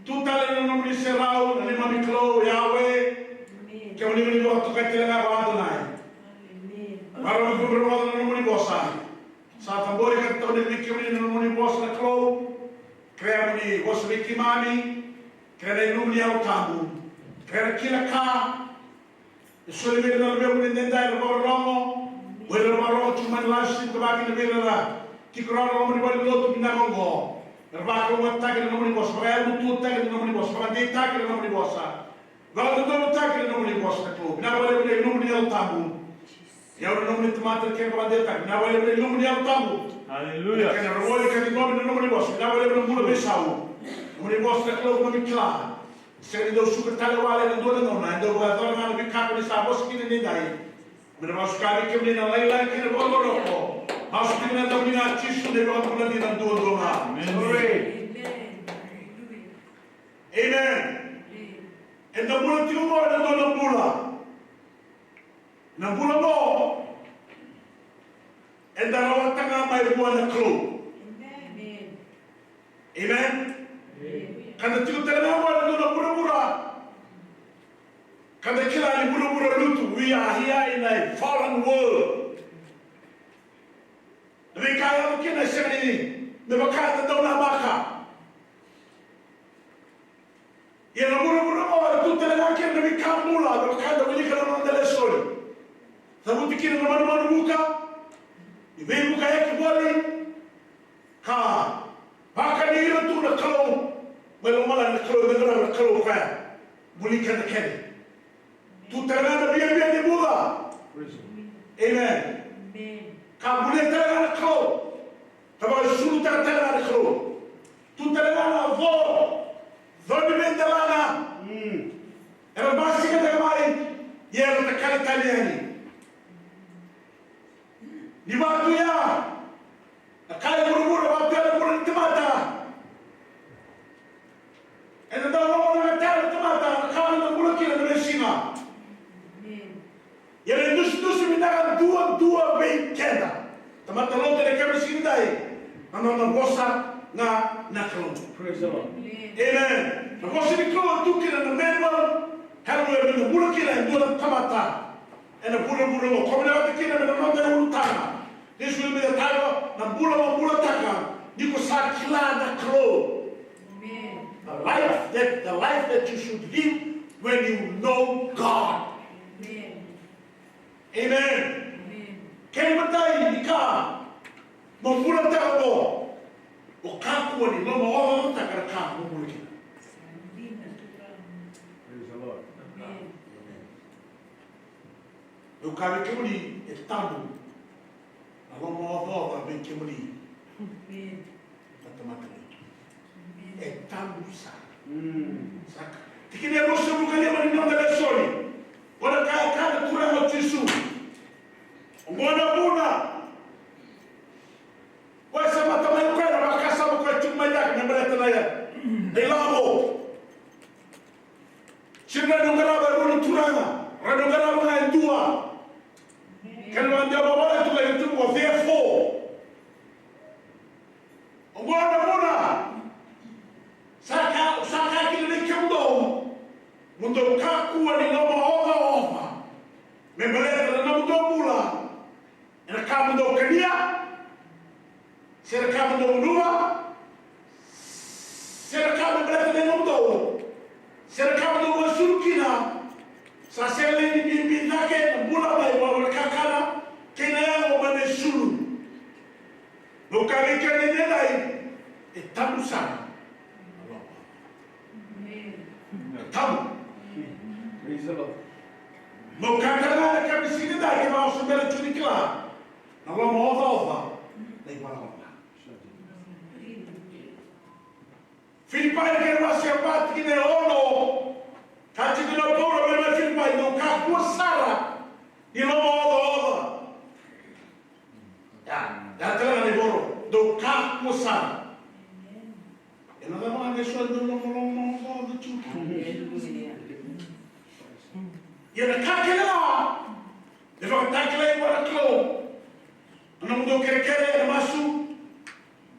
tu tale ena nomuni serau, na neimami Kalou Yahweh. Amen. Kemuni mo ni vakatokai tale ga ko Adonai. Amen. Vakarau ni rogoca na nomuni vosa. Sa cabori ka tauni vei kemuni na nomuni vosa na Kalou. Kerea mo ni vosa vei keimami. Kerea na ilumu ni Yalo Tabu. Kerea na kila ka e soli vei ira na luvemuni edaidai era vakarorogo. O ira era vakarorogo tiko mai na live stream, ka vaka kina vei ira era tiko rawa ena loma ni valenilotu vinaka oqo. Era vakalougatataki ena nomuni vosa, vakayalomatuataki ena nomuni vosa, vakadeitaki ena nomuni vosa, vakadodonutaki ena nomuni vosa na Kalou. Vinaka vakalevu na ilumu ni Yalo Tabu. Ia o ira na nomuni tamata era kere vakadeitaki, vinaka vakalevu na ilumu ni Yalo Tabu. Aleluya. Kena rogoci ka ciqomi na nomuni vosa, vinaka vakalevu na bula veisau. Nomuni vosa na Kalou, keimami kila sega ni dau suka tale wale ena dua na gauna, e dau vakayacora ga na veika ko ni sa vosa kina edaidai. Me na vakasuka vei kemuni na lailai kei na vakarokoroko. Masu kina ena yacamuni ga Jisu na iVakabula dina duadua ga. Amen. Amen. Eda bula tiko qo ena dua na bula. Na bula qo eda rawata ga mai vua na Kalou. Amen. Amen. Amen. Ka da tiko tale ga vua na dua na vuravura. Ka da kila ni vuravura lutu, we are here in a fallen world. Na veika e yaco kina e sega ni me vaka eda dau namaka. Ia na vuravura qo e tu tale ga kina na veika bula, me vaka eda wilika na noda lesoni. Cavuti kina na manumanu vuka, ni veivukayaki voli, ka vakani ira tu na Kalou mai lomalagi, na Kalou e qarava, na Kalou koya buli keda kece. Tu tale ga na viavia ni bula. Amen. Ka bulia tale ga na Kalou. Ka vakaisulutaka tale ga na Kalou. Tu tale ga na co, co ni veidelana. Era basika tale mai, ia era takali tale yani. Ni vatu ya, na ka e vuravura, vatu ya na bula ni tamata. Ena dau lomana tale na tamata na ka ena bula kina na veisiga. Ia na idusidusi vinaka duadua vei keda tamata lotu ena kena siga edai, na nona vosa ga na Kalou. Praise the Lord. Amen. Na vosa ni Kalou e tu kina na manual, Kalou e vinaka bula kina e dua na tamata. Ena vuravura qo, ko vinakata kina me na noda ulutaga. This will be the title, na bula mo bulataka ni ko sa kila na Kalou. Amen. The life that, the life that you should live when you know God. Amen. Amen. Amen. Kena imatai ni ka mo bulataka qo, o kakua ni lomaocaocataka na ka mo bula kina. Praise the Lord. Amen. Amen. Meu kaya vei kemuni, e tabu na lomaocaoca vei kemuni na tamata lotu. E tabu sara. Saka. Tikina e ruasagavulu ka lima ni noda lesoni. Qo na ka e kaya na Turaga o Jisu. Oqo na vuna. Koya sa mata mai koya na vakasama koya tiko mai cake me baleta na ilavo. Sega ni rawa ni o qarava e rua na turaga, rawa ni o qarava ga e dua. Kena vakadewa vakaoqo e tukuna tu qo, therefore. Oqo na vuna, sa ka, sa kaya kina vei kemudou, mo dou ka kakua ni lomaocaoca me baleta na nomudou bula ena ka mo dou kania, se na ka mo dou gunuva, se na ka me baleta na yagomu dou, se na ka me dou vakalesui kina. Sa sega ni bibi cake na bula mai vua na kakana kei na yago mai na isulu. Meu kaya vei keda edaidai, e tabu sara. E tabu. Praise the Lord. Meu kaya tale ga na ka me sega ni dai, kevaka o se bera tu ni kila na lomaocaoca na ivalavala ca. Filipai na kena wase e va, tikina e ono. Ka tiko na Paula mai na Filipai, dou kakua sara ni lomaocaoca. Ia, ia tale ga na ivoro, dou kakua sara. Ena cava ga na isau dou lomalomaocaoca tiko? Ia na ka kece ga e vakatakilai vua na Kalou na nomudou kerekere, na masu,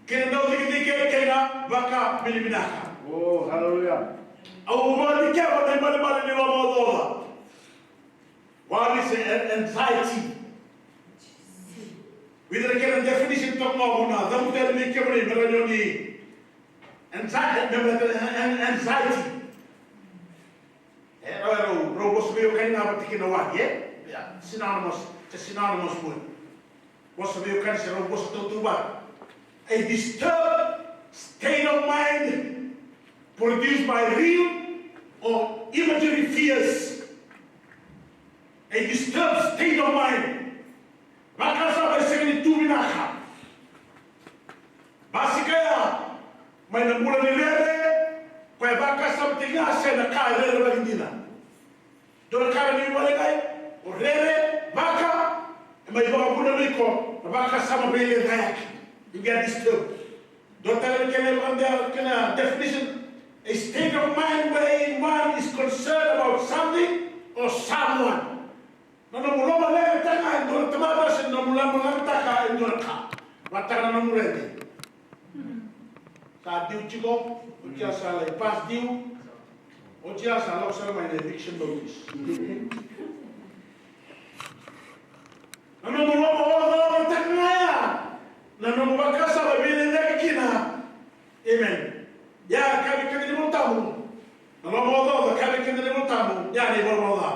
kei na dau cikecike, kei na vakavinavinaka. Oh, hallelujah. Au vakadikeva na ibalebale ni lomaocaoca. Worry se an-, anxiety. Vica na kena definition toka qo, au na cavuta yani vei kemuni me rawa ni anxiety, me, me, an-, anxiety. E, rau, rau, rau vosa veiwekani ga vata kei na worry, e? Ia, synonymous, it's a synonymous word. Vosa veiwekani se rau vosa tautauvata. A disturbed state of mind produced by real or imaginary fears. A disturbed state of mind. Vakasama e sega ni tu vinaka. Basika ya mai na bula ni rere, koya e vakasama tiko ga se na ka e rerevaki dina. Dua na ka ni vale qai, o rere, vaka, e mai vakavuna mai ko na vakasama veilecayaki. You get disturbed. Dua tale na kena, kena definition, a state of mind wherein one is concerned about something or someone. Na nomu lomaleqataka e dua na tamata se na nomu lomaleqataka e dua na ka. Vata na nomu rede. Sa diu tiko, oti ya sa lai pass due. Oti ya sa lako sara mai na eviction notice. Na nomu lomaocaocataka ga ya na nomu vakasama veilecayaki kina. Amen. Ya, kaya vei keda na iVolatabu. Na lomaocaoca, kaya vei keda na iVolatabu, ya na ivalavala ca.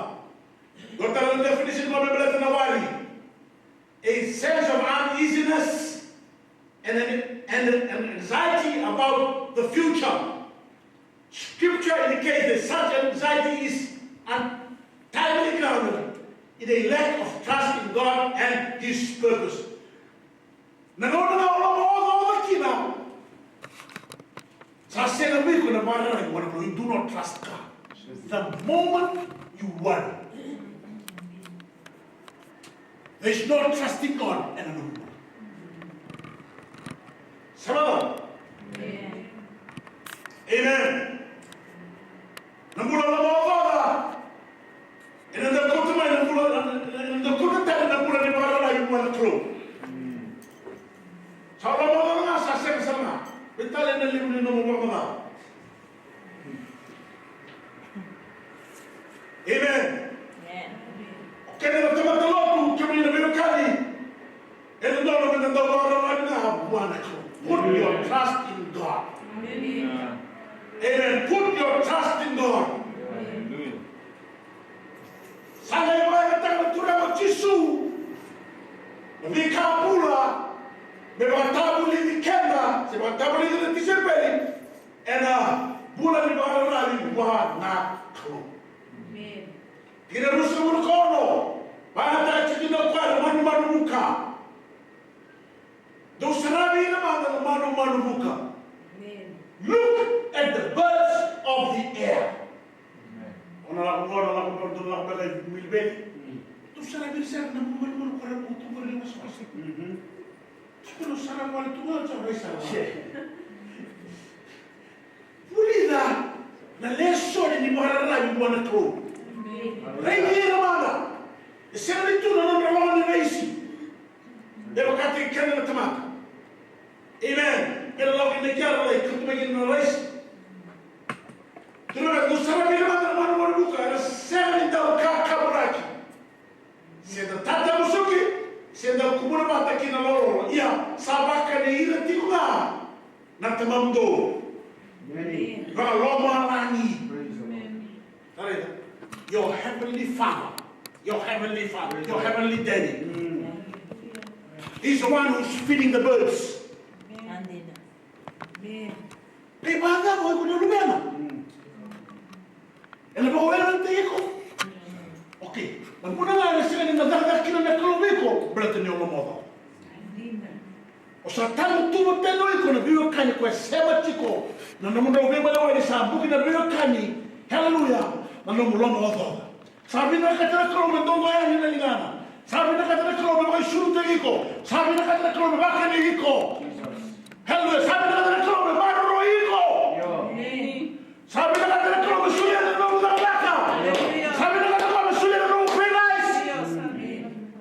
Dua tale na definition me baleta na worry. A sense of uneasiness and an, and an anxiety about the future. Scripture indicates that such anxiety is entirely grounded in a lack of trust in God and His purpose. Na gauna ga o lomaocaoca kina, sa sega vei iko na vakararavi vua na Kalou. You do not trust God. The moment you worry, there is no trust in God ena nomu bula. Sa vaka? Amen. Na bula lomaocaoca. Ena dau kauta mai na bula, ena dau kauta tale na bula ni vakararavi vua na Kalou. Sa lomaocaoca ga, sa sega sara ga. Veitalia na levu ni nomu vakamacawa. Amen. Amen. O keda na tamata lotu, kemuni na veiwekani, e dodonu meda dau vakararavi ga vua na Kalou. Put your trust in God. Amen. Amen. Put your trust in God. Hallelujah. Sa qai vakayagataka na Turaga o Jisu na veika bula me vakatavulici keda, se vakatavulici na tisaipeli ena bula ni vakararavi vua na Kalou. Amen. Tikina ruasagavulu ka ono, vakayagataka tiko kina o koya na manumanu vuka. Dou saravi ira mada na manumanu vuka. Amen. Look at the birds of the air. Amen. O na lako qo, na lako qo, dou lako beka i Milveli. Mm. Dou saravi ira sara na manumanu qori, qo tu qori, qori, qori. Mhm. Dou saravi wale tu qori, sa rai sara. Vulica na lesoni ni vakararavi vua na Kalou. Amen. Raici ira mada. E sega ni tu na nodra loma ni raisi. Me vakataki keda na tamata. Amen. Me na lako kina ki ara lai, kauta mai kina na raisi. Turaga, dou sara vei ira mada na manumanu vuka, era sega ni dau kakaburaki, se da tatamusuki, se da kubuna vata kina lololo. Ia, sa vakani ira tiko ga na Tamamudou. Amen. Vakalomalagi. Praise the Lord. Tara, your heavenly Father, your heavenly Father, your heavenly Daddy. Mm. He's the one who's feeding the birds. Amen. Amen. Kei vacava o iko na luvena? Mm. Ena vakawelewele iko. Okay. Na vuna ga ena sega ni na cakacaka kina na Kalou vei iko, baleta ni o lomaocaoca. O sa tagutuva tale o iko na veiwekani ko e sema tiko. Na nomudrau veibalewai ni sa buki na veiwekani. Haleluya. Na nomu lomaocaoca. Sa vinakata na Kalou me dodo yani na ligana. Sa vinakata na Kalou me vakaisulu tale iko. Sa vinakata na Kalou me vakani iko. Haleluya. Sa vinakata na Kalou me maroroi iko. Amen. Sa vinakata na Kalou me solia na nomu cakacaka. Hallelujah. Sa vinakata na Kalou me solia na nomu pay rise. Yes, amen.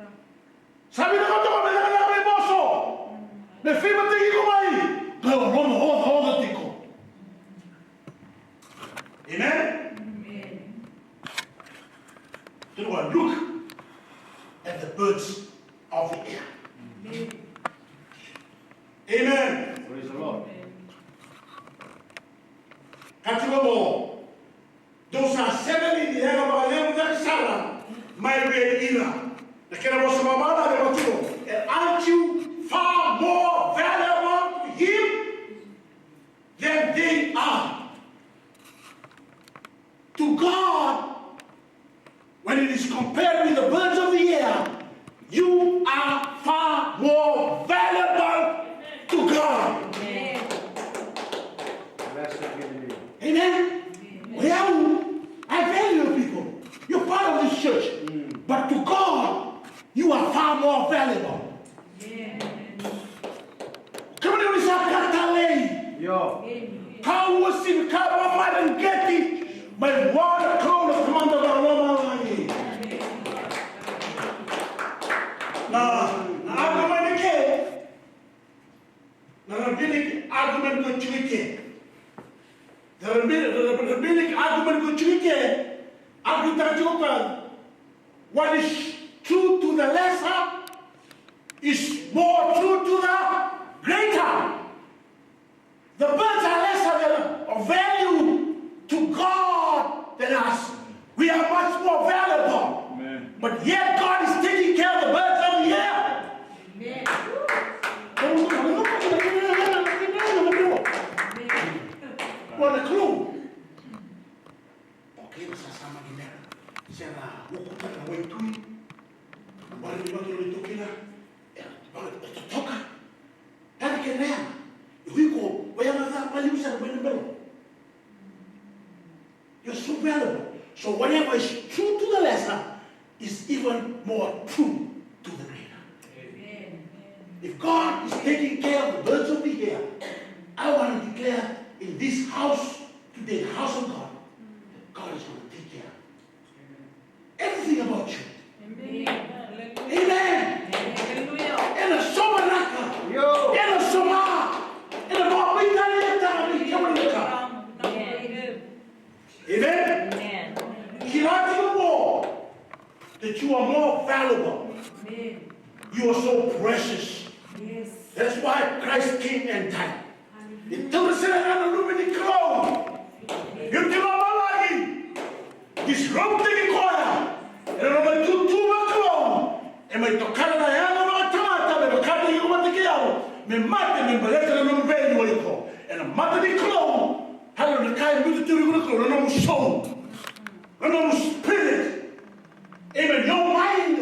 Sa vinakata na Kalou me cakacaka me voso. Me favour-taki iko mai. Ka o lomaocaoca tiko. Amen? Amen. Tell one, look at the birds of the air. Amen. Amen. Praise the Lord. Ka tiko qo, dou sa sega ni yaga vakalevu cake sara mai vei ira. Na kena vosa vakamalua e vaka tiko, and aren't you far more valuable to him than they are? To God, when it is compared with the birds of the air, you are far more valuable to God. Amen. Blessed be the name. Amen. Well, I value people. You're part of this church. Mm. But to God, you are far more valuable. Kemuni ni sa ka talei. Io. Ka uasivi, ka vakamareqeti mai vua na Kalou na Tamada Vakalomalagi. Na, na argument ke, na rabbinic argument ko tiko i ke. The rabbinic, the rabbinic argument ko tiko i ke, argue-taka tiko o koya, what is true to the lesser is more true to the greater. The birds are lesser than, of value to God than us. We are much more valuable. Amen. But yet God is taking care of the birds of the air. Amen. What a clue. Okay, na sasama ni mera. Se na ukuta na waitui. Bari ni matu na itokina. E, e totoka. Tani ke na yaga. Iko, o yaga ca maliu sara mai na belo. You're so valuable. So whatever is true to the lesser is even more true to the greater. Amen. If God is taking care of the birds of the air, I want to declare in this house today, house of God, that God is going to take care everything about you. Amen. Amen. Hallelujah. Ena somaraka. Io. Ena soma. Ena vakavitaliataka vei kemuni na ka. Amen. Amen. Amen. Kila tiko qo that you are more valuable. Amen. You are so precious. Yes. That's why Christ came and died. E taura sara ga na Luve ni Kalou. Io, tiko lomalagi. Disrupt-taki koya ena nona itutu vakalou. E mai tokana na yago vakatamata me vakataki iko vata kei au me mate me baleta na nomu value o iko ena mata ni Kalou. Haleluya. Na ka e biuta tiko vei iko na Kalou, na nomu soul, na nomu spirit. Amen. Your mind,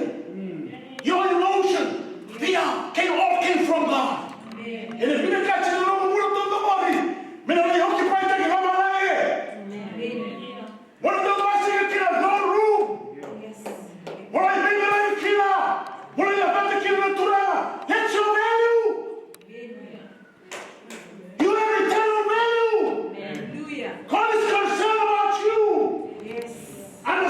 your emotion, they are, came, all came from God. Ena vinakati na nomu bula taucokoni me na lai occupy-taki lomalagi. Mo na dau basika kina throne room. Mo na lai veimalai kina. Mo na lai vata kina na Turaga. That's your value. You have eternal value. Hallelujah. God is concerned about you. Yes. Ana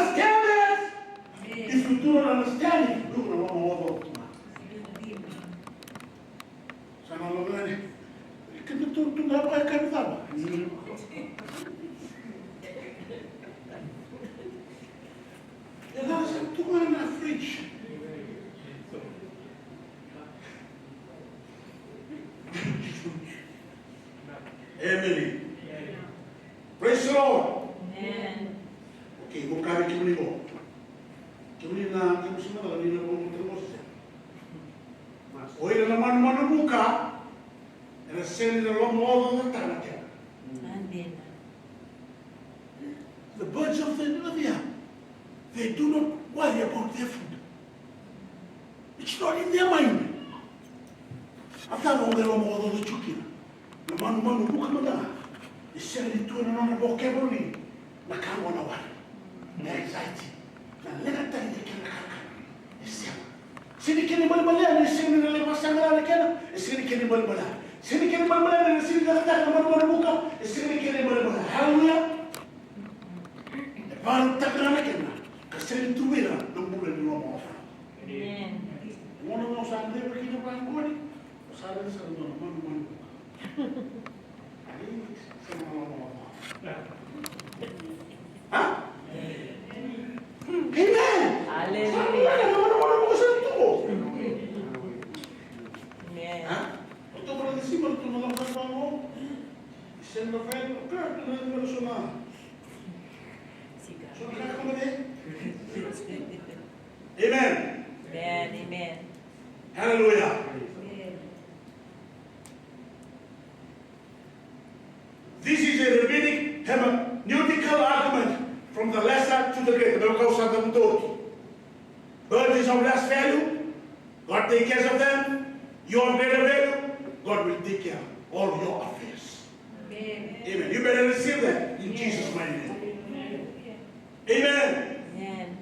Tukuna na fridge. Emeni. Praise the Lord. Amen. Okay, mo kaya vei kemuni qo. Kemuni na, kemuni sema tale ni na qo mo tale mo se. O ira na manumanu vuka, era sega ni na lomaocaocataka na kena. Amen. The birds of the, of the air, they do not worry about their food. It's not in their mind. A cava o qai lomaocaoca tu kina? Na manumanu vuka mada ga. E sega ni tu ena nona vocabulary na ka qo na worry, na anxiety, na leqa tani ni kena kakana. E sega. Sega ni kena ibalebale ya, ni sega ni na lai vakasaqara na kena, e sega ni kena ibalebale ya. Sega ni kena ibalebale ya, ni sega ni cakacaka na manumanu vuka, e sega ni kena ibalebale ya. Hallelujah. E vakarautaka ga na kena ka sega ni tu vei ira na bula ni lomaocaoca. Amen. Gona ga o sa draiva kina vaqori, o sa raica sara dua na manumanu vuka. Ai, sa na lomaocaoca. Ha? Amen. Hallelujah. Sa na manumanu vuka sa tu. Amen. Ha? O tu vaka na sima, o tu na lako vaqo. Sega na fai, o ka tu na lako sona. Sega na lako vaqo. Amen. Amen, amen. Hallelujah. Amen. This is a rabbinic hermeneutical argument from the lesser to the greater. Meu kau sa da mutoki. Bird is of less value. God take care of them. You are of greater value. God will take care of all your affairs. Amen. Amen. You better receive that in Jesus' mighty name. Amen. Amen.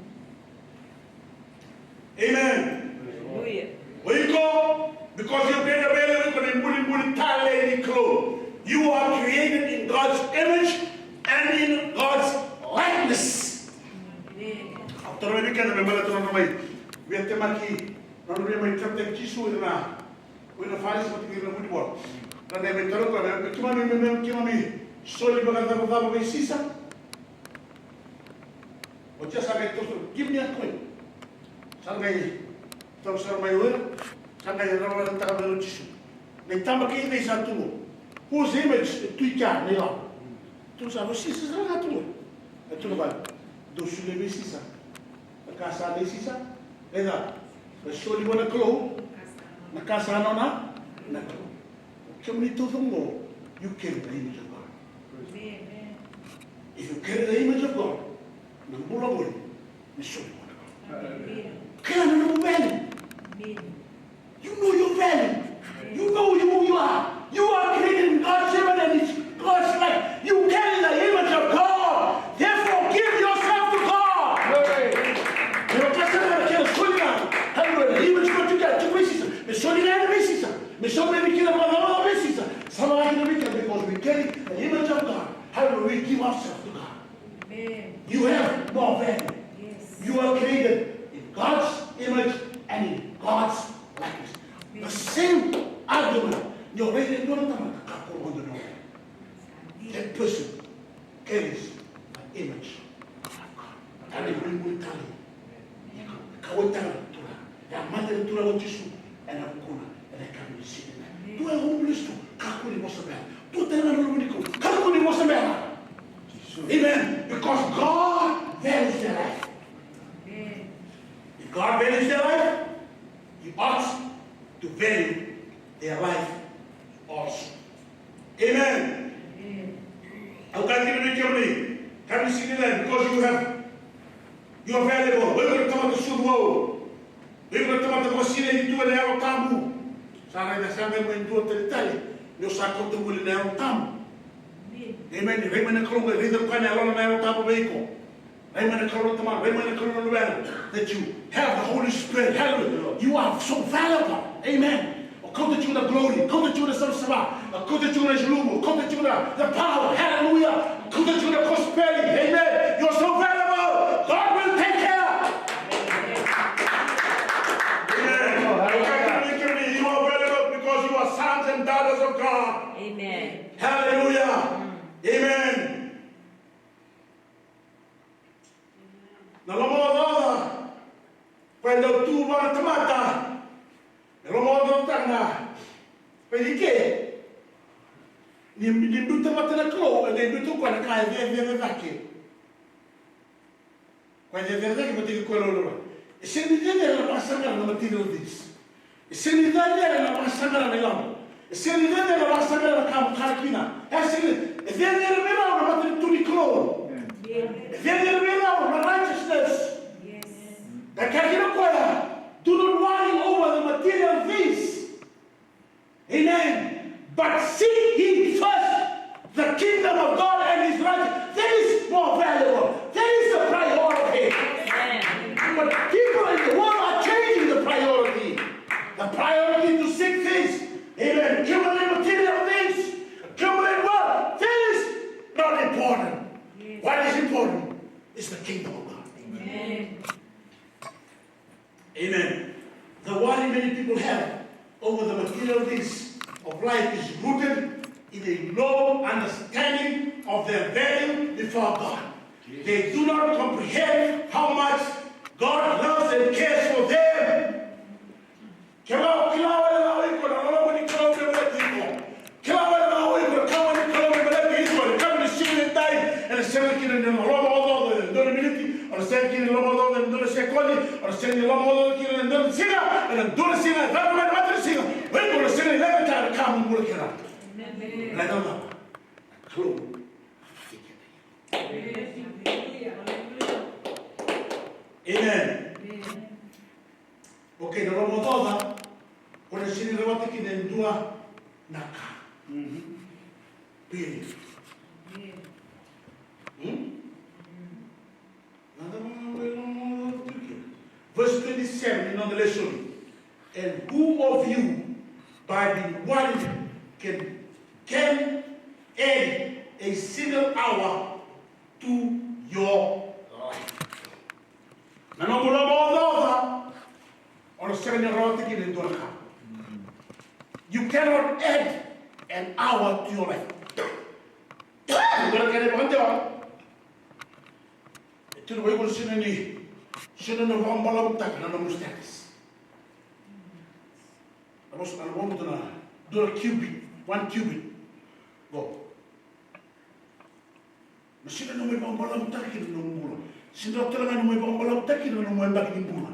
Amen. Hallelujah. O iko, because you paid a very little bulibuli tale ni Kalou. You are created in God's image and in God's likeness. Amen. Au toro mai vei keda me baleta na nodra mai via temaki, na nodra mai tara Jisu ira na, o ira na Farisi vata kei ira na vunivola. Ra dai mai tara o koya, me keimami, me, me keimami soli vakacavacava vei Sisa. Oti ya sa qai toso, give me a coin. Sa qai tau sara mai o ira, sa qai rawarawa taka mai o Jisu. Na itaba kei cei sa tu qo? Whose image e tu i kea na ilavo? Tu sa o Sisa sara ga tu qo. E tu na vale. Dou solia vei Sisa na ka sa nei Sisa. Raica, me soli vua na Kalou na ka sa nona, na Kalou. Kemuni taucoko qo, you carry the image of God. Amen. If you carry the image of God, na bula qori ni soli vua na Kalou. Amen. Kila na nomu value. Amen. You know your value. You know who you are. You are created in God's image and it's God's light. You carry the image of God. Therefore, give yourself to God. Amen. Io, ka sara na kena soli ga. Hallelujah. Image ko tu ga, tu vei Sisa. Me soli ga vei Sisa. Me soli ga vei Sisa. Sa vaka kina vei keda, because we carry the image of God. Hallelujah. We give ourselves to God. Amen. You have more value. Yes. You are created in God's image and in God's likeness. Amen. The same argument. Ni o raica e dua na tamata, kakua ni o dua na tamata. That person carries the image of God. Tale bulibuli tale. Kauwaitaka na Turaga. E a mate na Turaga o Jisu ena vukuna ena yakavi ni siga. Dua e homeless tu, kakua ni vosa beka. Dua tale na luluvu ni kau, kakua ni vosa beka. Amen. Because God values their life. If God values their life, He ought to value their life also. Amen. Au kaya kina vei kemuni, have you seen that? Because you have, you are valuable. O iko na tamata sucu vou. O iko na tamata ko sinai tu ena Yalo Tabu. Sa raica, sa qai mai dua tale tale. Ni o sa kauta voli na Yalo Tabu. Amen. Rai mai na Kalou, qai raica koya na Yalona, na Yalo Tabu vei iko. Rai mai na Kalou na Tamana, rai mai na Kalou na Luvena. That you have the Holy Spirit. Hallelujah. You are so valuable. Amen. O kauta tiko na glory, kauta tiko na savasava, o kauta tiko na ilumu, o kauta tiko na, the power. Hallelujah. O kauta tiko na kosipeli. Amen. You are so valuable. God will take care. Amen. You are valuable because you are sons and daughters of God. Amen. Hallelujah. Amen. Na lomaocaoca Dau tu vua na tamata e lomaocaoca na vei ike. Ni, ni biuta vata na Kalou, e dau biuta o koya na ka e cecere cake. Koya e cecere cake, matiki koya loloma. E sega ni cecere na vakasaqara na material things. E sega ni cecere na vakasaqara na ilavo. E sega ni cecere na vakasaqara na ka mo kara kina. E sega ni, e cecere vei rau na matanitu ni Kalou. E cecere vei rau na righteousness. Ka kaya kina o koya, do not worry over the material things. Amen. But seek ye first the kingdom of God and his righteousness. That is more valuable. That is the priority. But people in the world are changing the priority. The priority to seek things. Amen. Accumulate material things. Accumulate wealth. That is not important. What is important is the kingdom of God. Amen. The worry many people have over the material things of life is rooted in a low understanding of their value before God. They do not comprehend how much God loves and cares for them. Kevaka o kila wale ga o iko na loloma ni Kalou me baleti iko. Kila wale ga o iko na kawa ni Kalou me baleti iko. Ena kawa ni siga ni dai, ena sega kina ni lomaocaoca ena dua na miniti, ena sega kina ni lomaocaoca ena dua na sekoni, ena sega ni lomaocaoca kina ena dua na siga, ena dua na siga, ena dua na siga. O iko na sega ni leqa tale na ka mo bula kina. Leqa ga na Kalou. Amen. Okay, na lomaocaoca, o na sega ni rawata kina e dua na ka. Period. Hmm? Na cava ga e lomaocaoca tu kina? Verse twenty-seven in the lesson. And who of you, by being worried, can, can add a single hour to your life? Na nomu lomaocaoca, o na sega ni rawata kina e dua na ka. You cannot add an hour to your life. Dua na kena vakadewa. E tiko vei iko na sega ni, sega ni vakabalavutaka na nomu status. Na vosa na vosa na dua na cubit, one cubit. Go. Na sega ni mai vakabalavutaki na nomu bula. Sega tale ga ni mai vakabalavutaki na nomu yabaki ni bula.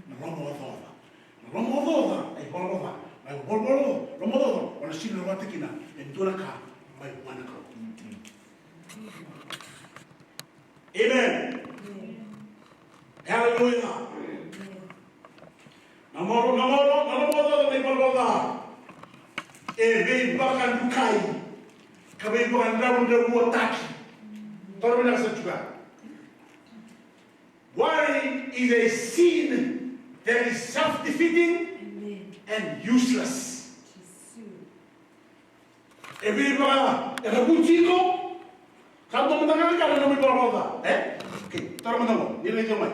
Na lomaocaoca. Na lomaocaoca, e valavala ca. Na valavala, lomaocaoca, o na sega ni rawata kina e dua na ka mai vua na Kalou. Amen. Hallelujah. Na moro, na moro, na moro, na moro, na moro, na moro. E veivakadukai ka veivakadravudravuataki. Toro vinaka sa tu ga. Worry is a sin that is self-defeating and useless. E vei vaka, e ka vuci iko. Ka dua mada ga na ka na nomu ivalavala ca, e? Okay, tara mada qo, ni raica mai.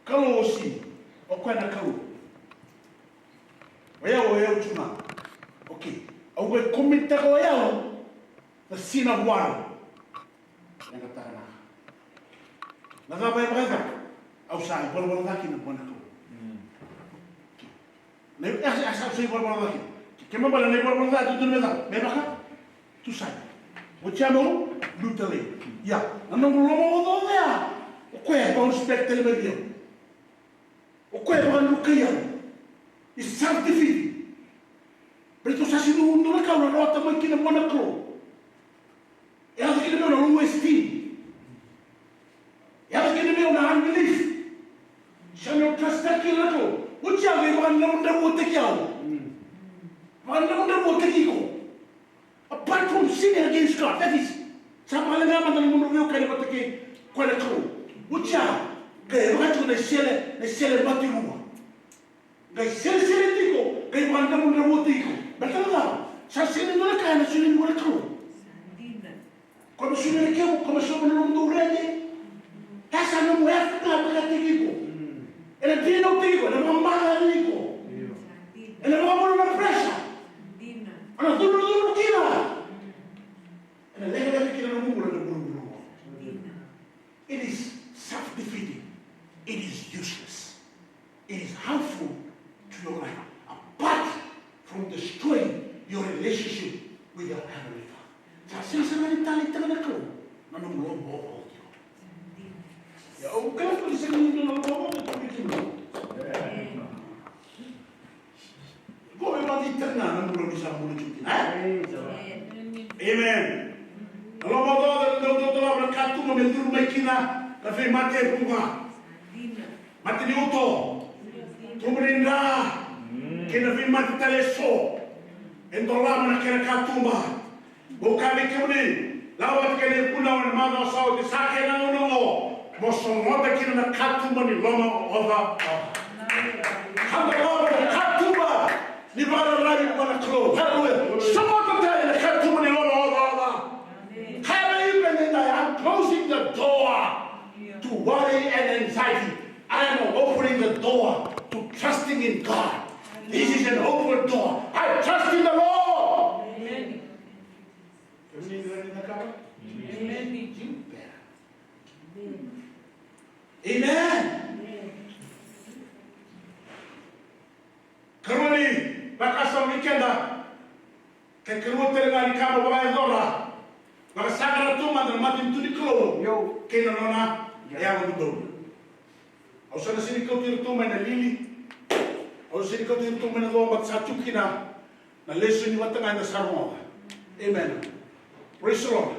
Kalou o Sini, o koya na Kalou. O yau, o yau tu ga. Okay, au qai commit-taka o yau na sin of worry. Yagataka na ka. Na cava e vakayacora? Au sa ivalavala ca kina vua na Kalou. Na, e, e, e, sa, sa ivalavala ca kina. Ke, ke me bale na ivalavala ca, tu, tu me ca. Me vaka? Tu sa. Oti ya meu, biuta lai. Ia, na noqu lomaocaoca ya. O koya e respect tale mai vei au. O koya e vakadrukai au. Is self-defeating. Baleta au sa sega ni dua na ka au na rawata mai kina vua na Kalou. E yaco kina meu na low esteem. E yaco kina meu na unbelief. Sega ni trust-taki kina na Kalou. Oti ya qai vakadravudravutaki au. Vakadravudravutaki iko. Apart from sinning against God, that is, sa vakaleqa mada na nomu veiwekani vata kei koya na Kalou. Oti ya qai vaka tiko na isele, na isele mate ruarua. Qai selesele tiko, qai vakadravudravua tiko. Baleta na cava? Sa sega ni dua na ka ena soli vua na Kalou. Ko me soli na kemu, ko me soli na nomudou rede. Ka sa nomu effort ga vakataki iko. Ena dinautaki iko, ena vakabakataki iko. Ena vakabulu na pressure. Ena cudrucudru kina. Ena lekaleka kina nomu bula na bulubulu. It is self-defeating. It is sega ni taleitaka na Kalou na nomu lomaocaoca tiko. Ia, au kila tu ni sega ni dua na lomaocaoca tu vei kemuni. Qo me vakadeitaka ga na bula ni sa bula tiko kina, e? Amen. Na lomaocaoca e dau dolava na katuba me curu mai kina na veimate e vuqa. Mate ni uto, tubu ni dra, kei na veimate tale eso. E dolava na kena katuba. Au kaya vei kemuni, lako vata kei na ivunau ena macawa sa oti, sa kena gauna oqo mo sogota kina na katuba ni lomaocaoca. Ka dolava na katuba ni vakararavi vua na Kalou. Hallelujah. Sogota tale na katuba ni lomaocaoca. Kaya vei iko, and I am closing the door to worry and anxiety. I am opening the door to trusting in God. This is an open door. I trust in the Lord. Amen. Amen. Amen. Karua ni vakasama vei keda, ka karua tale ga ni ka mo vakayacora, vakasaqara taumada na matanitu ni Kalou kei na nona yalododonu. Au sa na sega ni kauti iratou mai na lili. Au sa sega ni kauti iratou mai na cova, baleta sa tu kina na lesoni vata ga eda sa rogoca. Amen. Praise the Lord.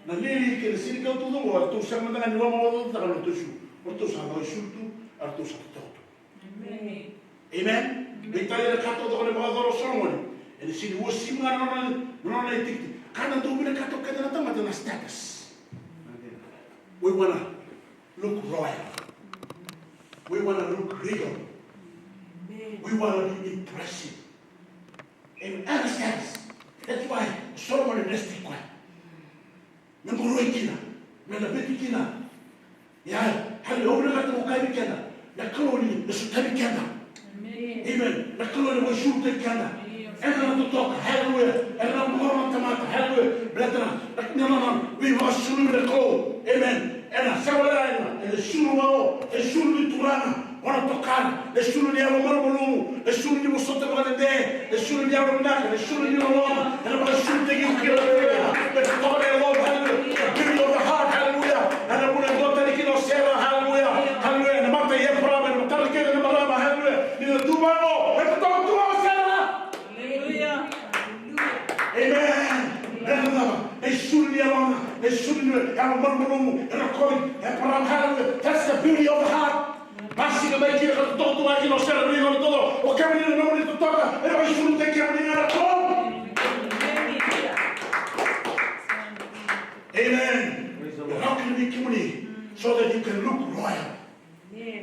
Na lili kei na sega ni kauti iratou oqo, eratou sega mada ga ni lomaocaocataka na nodratou isulu. Eratou sa lako isulu tu, eratou sa totoka tu. Amen. Amen. Veitalia na ka taucoko na vakayacora o Solomoni. Ena sega ni uasivi ga na nona, na nona itikitiki. Ka na dau vinakata o keda na tamata na status. We wanna look royal. We wanna look regal. We wanna be impressive. And other status. That's why Solomoni blessed koya. Me qoroya kina, me laveti kina. Ia, haleluya, au vinakata mo kaya vei keda, na Kalou ni, na sotavi keda. Amen. Amen. Na Kalou ni vakaisulu tiko keda. Amen. Ena na totoka, haleluya. Ena na qoro na tamata, haleluya. Baleta na, na, na, na, na, veivakasulumi na Kalou. Amen. Ena sa wale ena, ena sulu vao, e sulu ni Turaga. Mo na tokara, na isulu ni yalo malumalumu, na isulu ni vosota vakadede, na isulu ni yalo vinaka, na isulu ni loloma, ena vakaisulu tiko kina na Turaga. Me totoka na yalo, haleluya. The beauty of the heart, haleluya. Ena vuna e dua tani kina o Sera, haleluya. Haleluya. Na mata i Eparama, ena matana kece na marama, haleluya. Ni na tu vaqo, e totoka tu o Sera. Haleluya. Amen. Ena cava? Na isulu ni yalona, na isulu ni yalo malumalumu, e rokovi Eparama, haleluya. That's the beauty of the heart. Basika mai kina ka totoka tu ga kina o Sera vei iko na totolo. O kemuni na nomuni totoka, e vakaisulu tiko kemuni ga na Kalou. Amen. Praise the Lord. E rawa kina vei kemuni, so that you can look royal. Amen.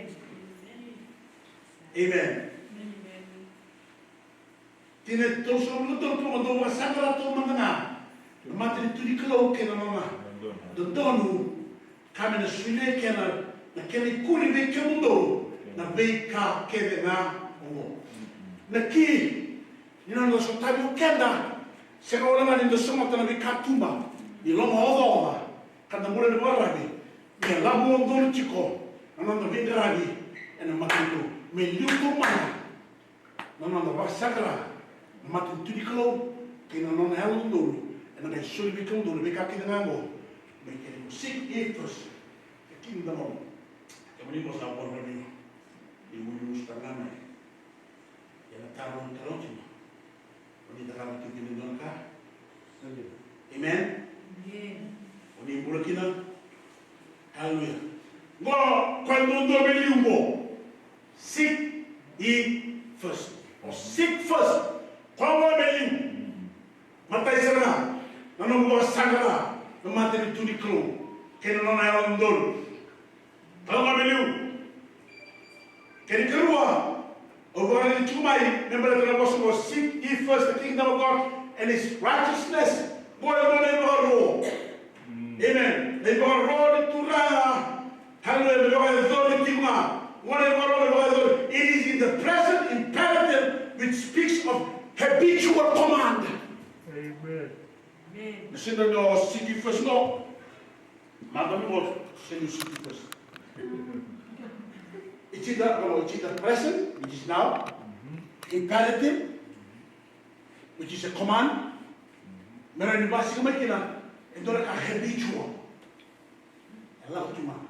Amen. Tina e tolusagavulu ka tolu, dou vakasaqara taumada ga na matanitu ni Kalou kei na nona dodonu, ka me na solia kina na kena ikuri vei kemudou na veika kece ga oqo. Na ki ni nona sotavi o keda, sega wale ga ni da sogota na veikatuba ni lomaocaoca ka da bula ni vakararavi, me lako donu tiko na noda veiqaravi ena matanitu, me liu taumada na noda vakasaqara na matanitu ni Kalou kei na nona yalododonu, ena qai soli vei kemudou na veika kece ga oqo. Me kemuni seek ye first the kingdom. Kemuni mo sa boro ni, ni musu tale ga mai. Ia na taro na taro tiko. O ni cakava tiko kina e dua na ka. Amen. Amen. O ni bula kina. Haleluya. Qo, koya duadua me liu qo. Seek ye first. O seek first. Koya qo me liu. Matai sara ga na nomu vakasaqara na matanitu ni Kalou kei na nona yalododonu. Tau ga me liu. Kena ikarua, au vakaraici tiko mai me baleta na vosa qo, seek ye first the kingdom of God and his righteousness. Qo e dua na ivakaro. Amen. Na ivakaro ni Turaga. Hallelujah. Me vakayacori tiko ga. Qo na ivakaro me vakayacori. It is in the present imperative which speaks of habitual command. Amen. Na sega ni o seek ye first, no. Mada me qo, sega ni seek ye first. It's either, no, it's either present, which is now, imperative, which is a command. Me rawa ni basika mai kina E dua na ka habitual. E lako tu mai.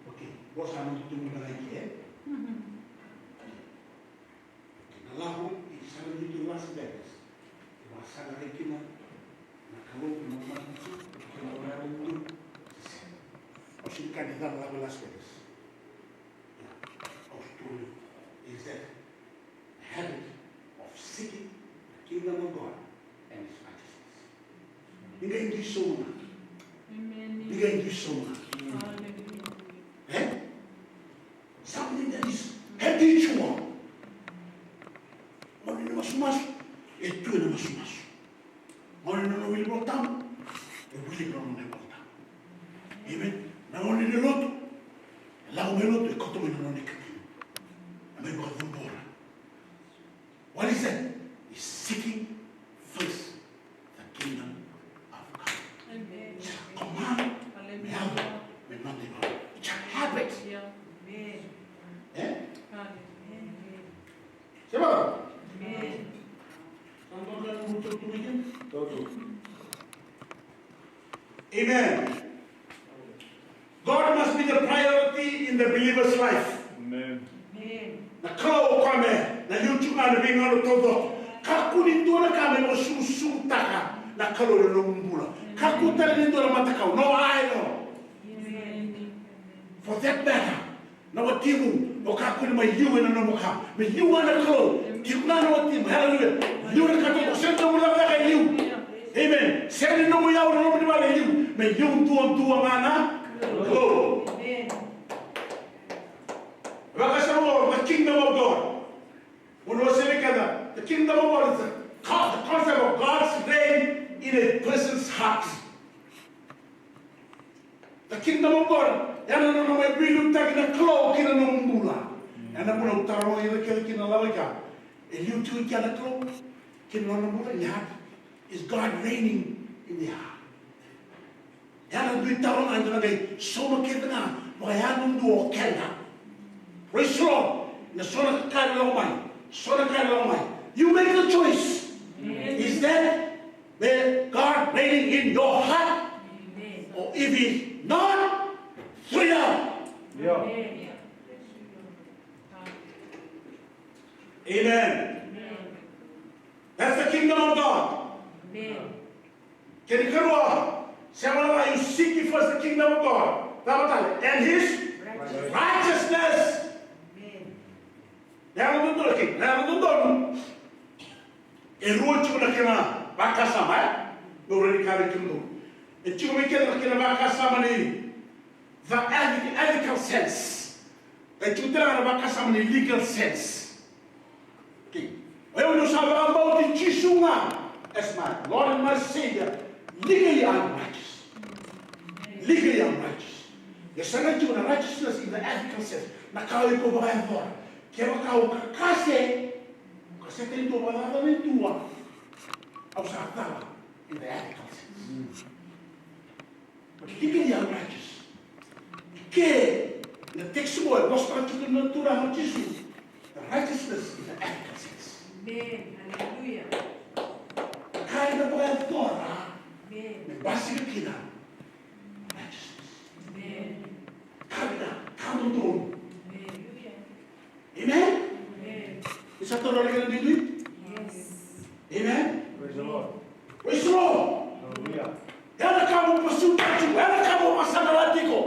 Okay, vosa na noda tu mai na ike, e? Okay, na lako i sara ni tu Las Vegas. E vakasaqarai kina na Kalou, na mata tu, kina na lako tu. Au sega ni kila ni cava lako i Las Vegas. Ia, au tukuna, is that habit of seeking the kingdom of God and his righteousness. Ni qai dui sauma. Amen. Ni qai dui sauma. Hallelujah. Eh? Something that is habitual. Gauna ni masumasu, e tu ena masumasu. Gauna ni nona wili Volatabu, e wili na nona iVolatabu. Amen. Na gauna ni lotu, e lako mai lotu, e kauta mai na nona ikatini. E mai vakacabora. What is that? He's seeking first the kingdom of God. Amen. Sa command, me yawa, me noda iVolatabu. It's a habit. Yeah. Amen. Eh? Amen. Se vaka? Amen. Sa dua na ka e mutu tu mai kina? Amen. God must be the priority in the believer's life. Amen. Na Kalou o koya me na liu tu ga na veigauna taucoko. Kakua ni dua na ka me vakasusugataka na Kalou ena nomu bula. Kakua tale ni dua na matakau. No, I know. Amen. For that matter, na watimu, o kakua ni mai liu ena nomu ka. Me liu ga na Kalou. Tiko ga na watimu. Hallelujah. Liu na ka taucoko. Sega ni nomu lavaka e liu. Amen. Sega ni nomu iyau, na nomu ni vale e liu. Me liu duadua ga na Kalou. Vakasama, the kingdom of God. When we say together, the kingdom of God is the co-, the concept of God's reign in a person's heart. The kingdom of God, ena nona mai veiliutaki na Kalou ki na nomu bula. Ena bula au taroga ira kece kina na lawaka. E liu tiko i kea na Kalou ki na nona bula, in the heart. Is God reigning in the heart? Ena dui taroga eda na qai sauma kece ga vakayadudua o keda. Praise the Lord. Na so na ka e lako mai, so na ka e lako mai. You make the choice. Is that the God reigning in your heart? Amen. Or if he's not, throw it out. Yeah. Amen. Amen. That's the kingdom of God. Amen. Kena ikarua, se mada, you seek ye first the kingdom of God. Cava tale? And his righteousness. Amen. Na yago dodonu, okay, na yago dodonu. E rua tiko na kena vakasama, e? Meu raica vei kemudou. E tiko mai kena, kena vakasama ni the ethic-, ethical sense. E tiko tale ga na vakasama ni legal sense. Okay. O yau niu sa vakabauti Jisu ga as my Lord and my Savior, legally I'm righteous. Legally I'm righteous. Ia sa na tiko na righteousness in the ethical sense. Na ka o iko vakayacora. Kevaka o kakase, o kaseta e dua, vakacacana e dua, au sa cala in the ethical sense. But legally I'm righteous. Ke na text qo e vosataka tiko na Turaga o Jisu. The righteousness is the ethical sense. Amen. Hallelujah. Ka eda vakayacora. Amen. Me basika kina righteousness. Amen. Ka vinaka, ka dodonu. Amen. Amen? Amen. Ni sa taura na kena duidui? Yes. Amen? Praise the Lord. Praise the Lord. Hallelujah. Ena ka mo pursue tiko, ena ka mo vakasaqara tiko.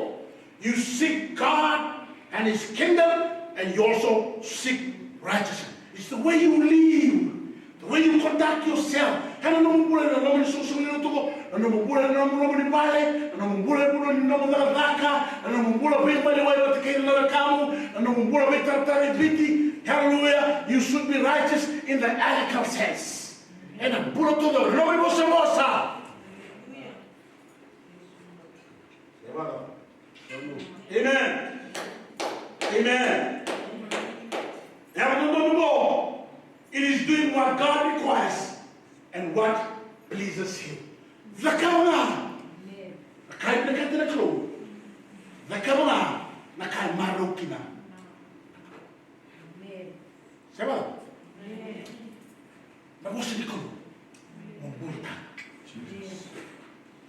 You seek God and his kingdom, and you also seek righteousness. It's the way you live. The way you conduct yourself. Ena nomu bula, ena loma ni soqosoqo ni lotu, ena nomu bula, ena nomu loma ni vale, ena nomu bula, ena nomu cakacaka, ena nomu bula veimaliwai vata kei na wekamu, ena nomu bula veitaratara i Viti. Hallelujah. You should be righteous in the ethical sense. Ena bula taucoko, ena nomu ivosavosa. Amen. Amen. Yago dodonu qo, it is doing what God requires and what pleases him. Cakava ga na ka e vinakata na Kalou. Cakava ga na ka e marau kina. Amen. Sa vaka? Amen. Na vosa ni Kalou. Mo bula tale. Amen.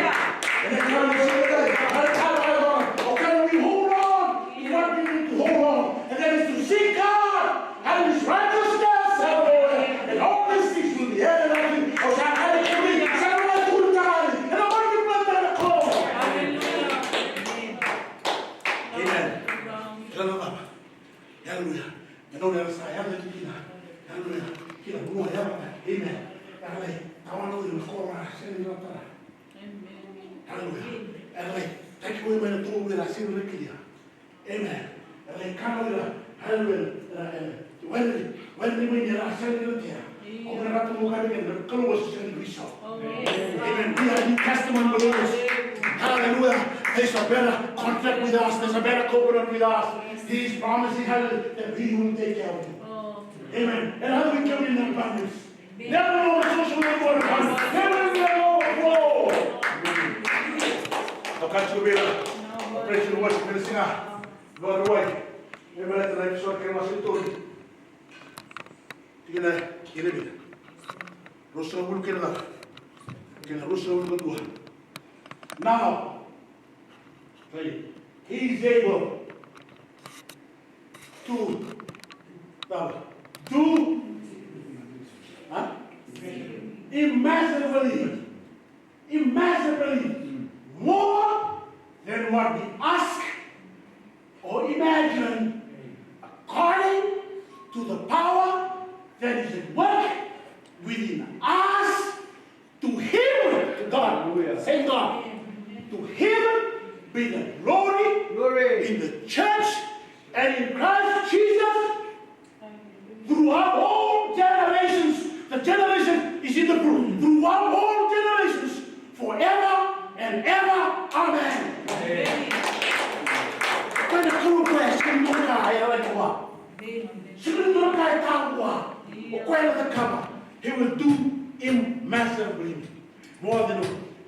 And then come and say, "Okay, okay, okay, okay, we hold on to what we need to hold on. And that is to seek God and His righteousness, hallelujah. And all these things will be added unto you." O sa kaya kemuni, sa na mai kuri tani. And I want to bless that call. Amen. Kila na cava? Hallelujah. E nona era sa yaco kina. Hallelujah. Kina vanua yavata. Amen. Era lai tawana ira na koro, a sega ni ra tara. Hallelujah. Era lai taki ira mai na tubu, era sega ni ra kilia. Amen. Era lai kana ira. Hallelujah. Era, era, wai, wai, wai, era sega ni ra tea. Amen. Amen. We are New Testament believers. Hallelujah. There's a better contract with us. There's a better covenant with us. He is promising, hallelujah, that He will take care of you. Amen. And how do we come in abundance? Never know the social network. Never know the flow. Au kaya tiko vei ira, praise and worship, me na siga. Lua ruai. Me baleta na episode kei na wase tolu. Tikina, tikina vei. Ruasagavulu kei na cava? Kei na ruasagavulu ka dua. Now, he is able to, cava? To, huh? Immeasurably, immeasurably more than what we ask or imagine, according to the power that is at work within us. To Him, to God, same God. To Him be the glory in the church and in Christ Jesus throughout all generations. The generation is in the group. Throughout all generations, forever and ever. Amen. Amen. Kena kuru kwe, sini mura ka, e rai kwa. Sini mura ka, e ta kwa. O kwe na kama. He will do immeasurably more than,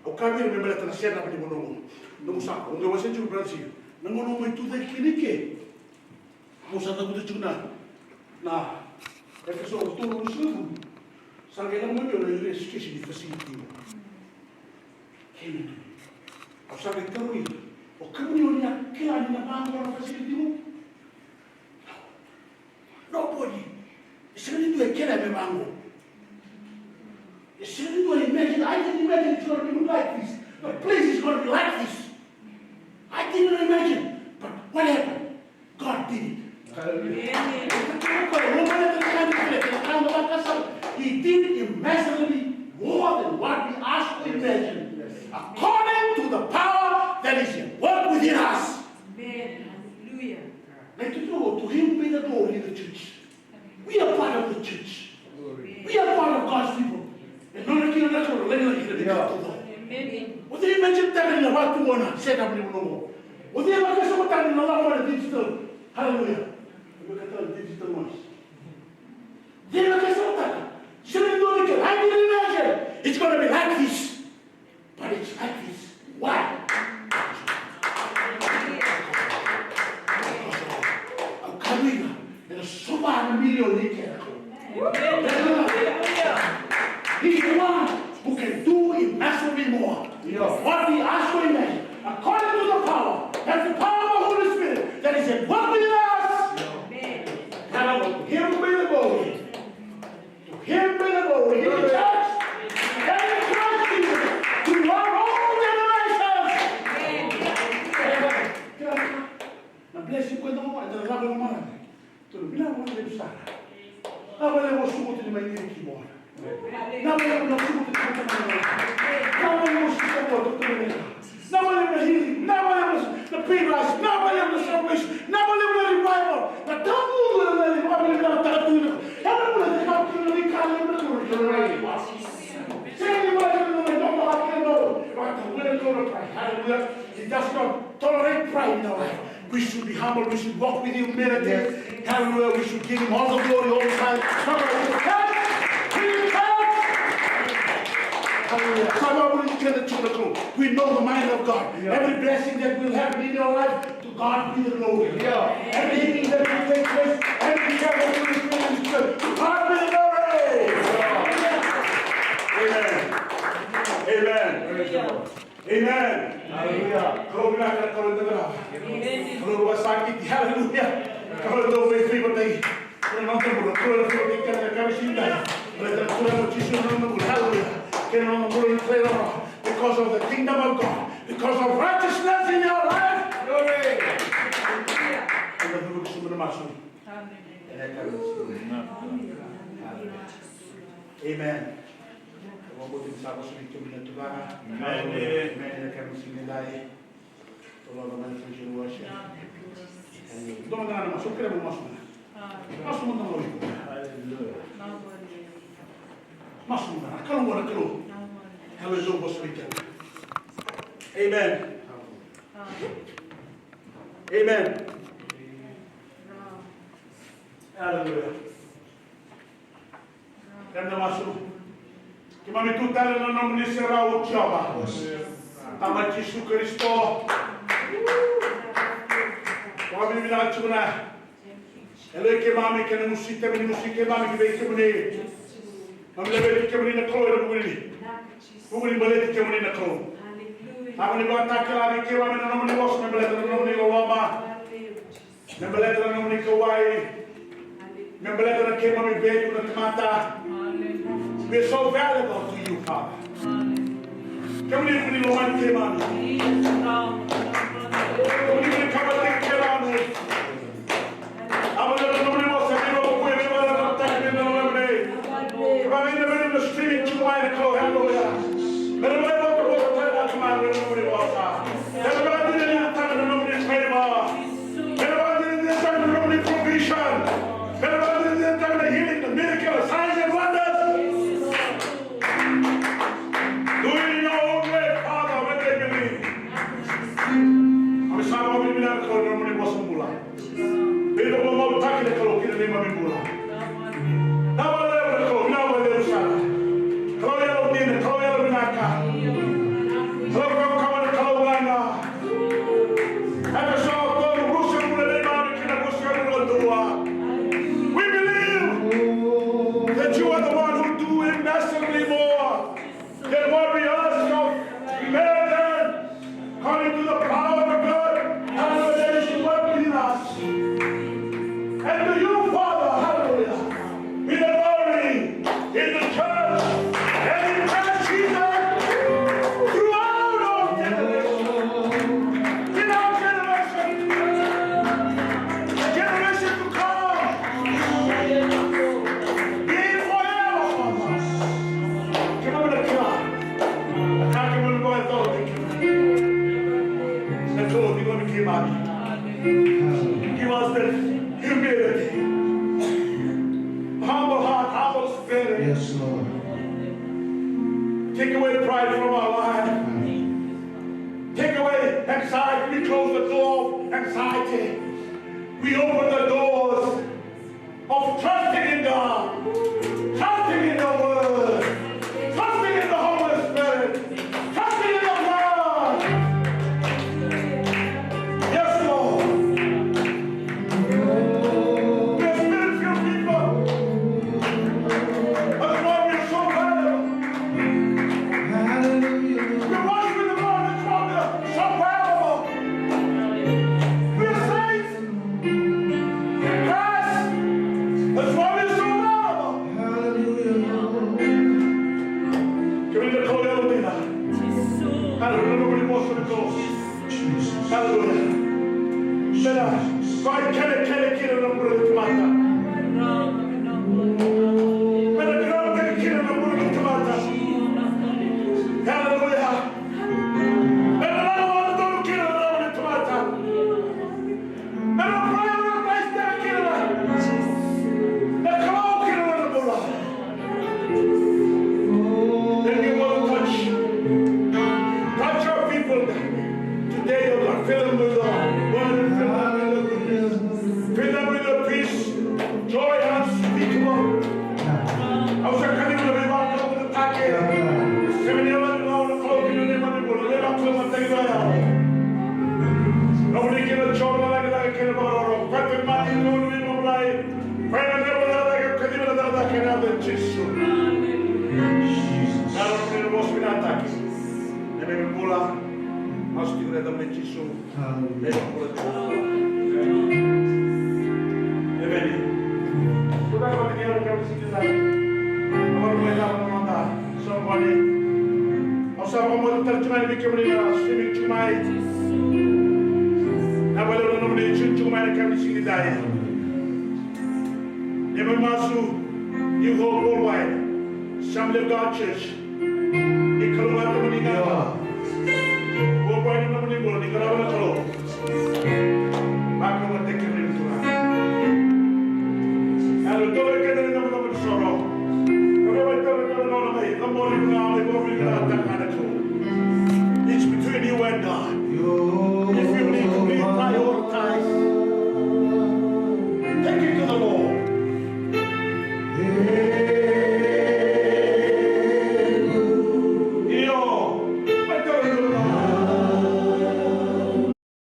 o kaya vei ira me baleta na set up ni vanua oqo. Nomu sa, o qai wasea tiko, brother, siga. Na gauna au mai tucake kina i ke, au sa cavuta tiko na, na Efeso tolu, ruasagavulu. Sa qai lako mai vei au na illustration ni facility. Kena, au sa qai karua. O kemuni, o ni a kila ni na vaqo na facility? Nobody. E sega ni dua e kila me vaqo. E sega ni dua e imagine. I didn't imagine it's gonna be like this. The place is gonna be like this. I didn't imagine. But what happened? God did it. Hallelujah. He did immeasurably more than what we ask or imagine, according to the power that is at work within us. Amen. Hallelujah. Like to know, to him be the glory in the church. We are part of the church. We are part of God's people. E nona kina na Kalou, lagilagi kina vei keda. Amen. O cei e imagine-taka ni na vatu qo na set up ni vanua qo? O cei e vakasamataka ni na lako mai na digital? Hallelujah. Vakasamataka digital noise. O cei e vakasamataka? Sega ni dua na kena. I didn't imagine it's gonna be like this. But it's like this. Why? Au kaya vei iko, ena so va na milioni na kena. He's the one who can do immeasurably more. What we ask for, imagine, according to the power, that's the power of the Holy Spirit that is at work within us. Hallelujah. Him be the glory. To him be the glory. In the church, and in Christ Jesus, to our all generations. Na blessing ko e dau mai, eda na lako mai. Tukuna, vinaka vakalevu sara. Vinaka vakalevu na susuga ni mai Niriki Board. Vinaka vakalevu na susuga ni mai Niriki Board. Vinaka vakalevu na susuga ni mai Niriki Board. Vinaka vakalevu na healing. Vinaka vakalevu na pay rise. Vinaka vakalevu na salvation. Vinaka vakalevu na revival. Na tabu na revival. Vinaka vakalevu na tabu. Vinaka vakalevu na revival. Sega ni vakalevu na nomu heart, no. Hallelujah. He does not tolerate pride in our life. We should be humble. We should walk with humility. Hallelujah. We should give him all the glory all the time. Come on, we can. We can. Hallelujah. Come on, we can. We know the mind of God. Every blessing that will happen in your life, to God be the glory. Everything that will take place, every miracle that will take place, to God be the glory. Amen. Amen. Praise the Lord. Amen. Hallelujah. Kalou vinaka, Kalou vinaka. Amen. Kalou vakasakiti. Hallelujah. Kalou dau veivakauqeti. Kalou na noda bula, Kalou na veivakauqeti, Kalou na veivakauqeti. Kalou na Jisu na noda bula. Hallelujah. Kei na noda bula na Kalou. Because of the kingdom of God. Because of righteousness in your life. Glory. Eda dau suka na masu. Amen. Ena yakavi ni siga. Amen. Au vakabauta ni sa vosa vei kemuni na Turaga. Amen. Amen. Ena yakavi ni siga nidai. Toloka mai na praise and worship. Amen. Dua mada ga na masu, kerea mo masu mada. Masu mada ga. Hallelujah. Masu mada ga. Kalou, na Kalou. Kalou e dau vosa vei keda. Amen. Amen. Hallelujah. Eda masu. Keimami tu tale na nomuni serau, Jiova. Tamai Jisu Karisito. Vakavinavinaka tiko na yaloi keimami kei na gusu, teveni gusu keimami ki vei kemuni. Keimami laveti kemuni na Kalou ena vuku ni, vuku ni baleti kemuni na Kalou. Keimami vakatakila vei keimami na nomuni vosa me baleta na nomuni loloma. Me baleta na nomuni kauwai. Me baleta na keimami vei iko na tamata. We're so valuable to you, Father. Kemuni, kemuni lomani keimami. Kemuni, kemuni kauwai keimami. Au vakabauta na nomuni vosa, ni vakavuku, ni vakatakila na nomuni. Kemuni, kemuni na streaming tiko mai na Kalou, hallelujah. Me na vakabauta, vakabauta na nomuni vosa. Me na vakadinadinataka na nomuni favor. Me na vakadinadinataka na nomuni provision. Me na vakadinadinataka na healing, na miracle, signs and wonders. Do it in your own way, Father, when they believe. Give us that humility. Humble heart, humble spirit. Yes, Lord. Take away pride from our life. Take away anxiety. We close the door of anxiety. We open the doors of trusting in God, trusting in the Word, trusting in the Holy Spirit, trusting in the blood. Yes, Lord. We are spirit-filled people. That's why we are so valuable. Hallelujah. We wash with the blood. That's why we are so valuable. We are saints. Yes! That's why we're so valuable. Hallelujah. Kemuni na Kalou yalodina. Hallelujah. Nobody wants to go. Jesus. Hallelujah. Meda vakaikelekele kina na bula ni tamata. Meda kerekere kina na bula ni tamata. Hallelujah. Meda lako vakadodonu kina na bula ni tamata. Meda prioritize-taka kina na Kalou kina na bula. Then you want to touch, touch your people today, oh God. Fill them with your word, fill them with your goodness, fill them with your peace, joy unspeakable. Au sa kaciva na veivakalougatataki. Sega ni yaco ni gauna, Kalou, kina neimami bula, na veivakalougatataki vaya. Nomuni kina Jiova na lagilagi kei na vakaroro. Koya e mate, Kalou, na veivakabulai. Koya na levu na cakacaka, kaciva na cakacaka ena yaca i Jisu. Na nomuni na vosa vinakataki. Na neimami bula. Masu tiko ena yacamuni Jisu. Hallelujah. Emeni. Au sa vakabauta tale tiko mai vei kemuni na streaming tiko mai. Na vale na nomuni tune tiko mai na yakavi ni siga nidai. Neimami masu, New Hope Worldwide, Assembly of God Church. Ni kalougata mo ni gaga. Io. Ua vua na nomuni bula, ni qarava na Kalou. Vakalougatataki kemuni na Turaga. Yalo dole keda na nomuni soro. Kemuni mai toro toro na mai, na bori na mai, bori na takana tu. It's between you and God. If you need to reprioritize, take it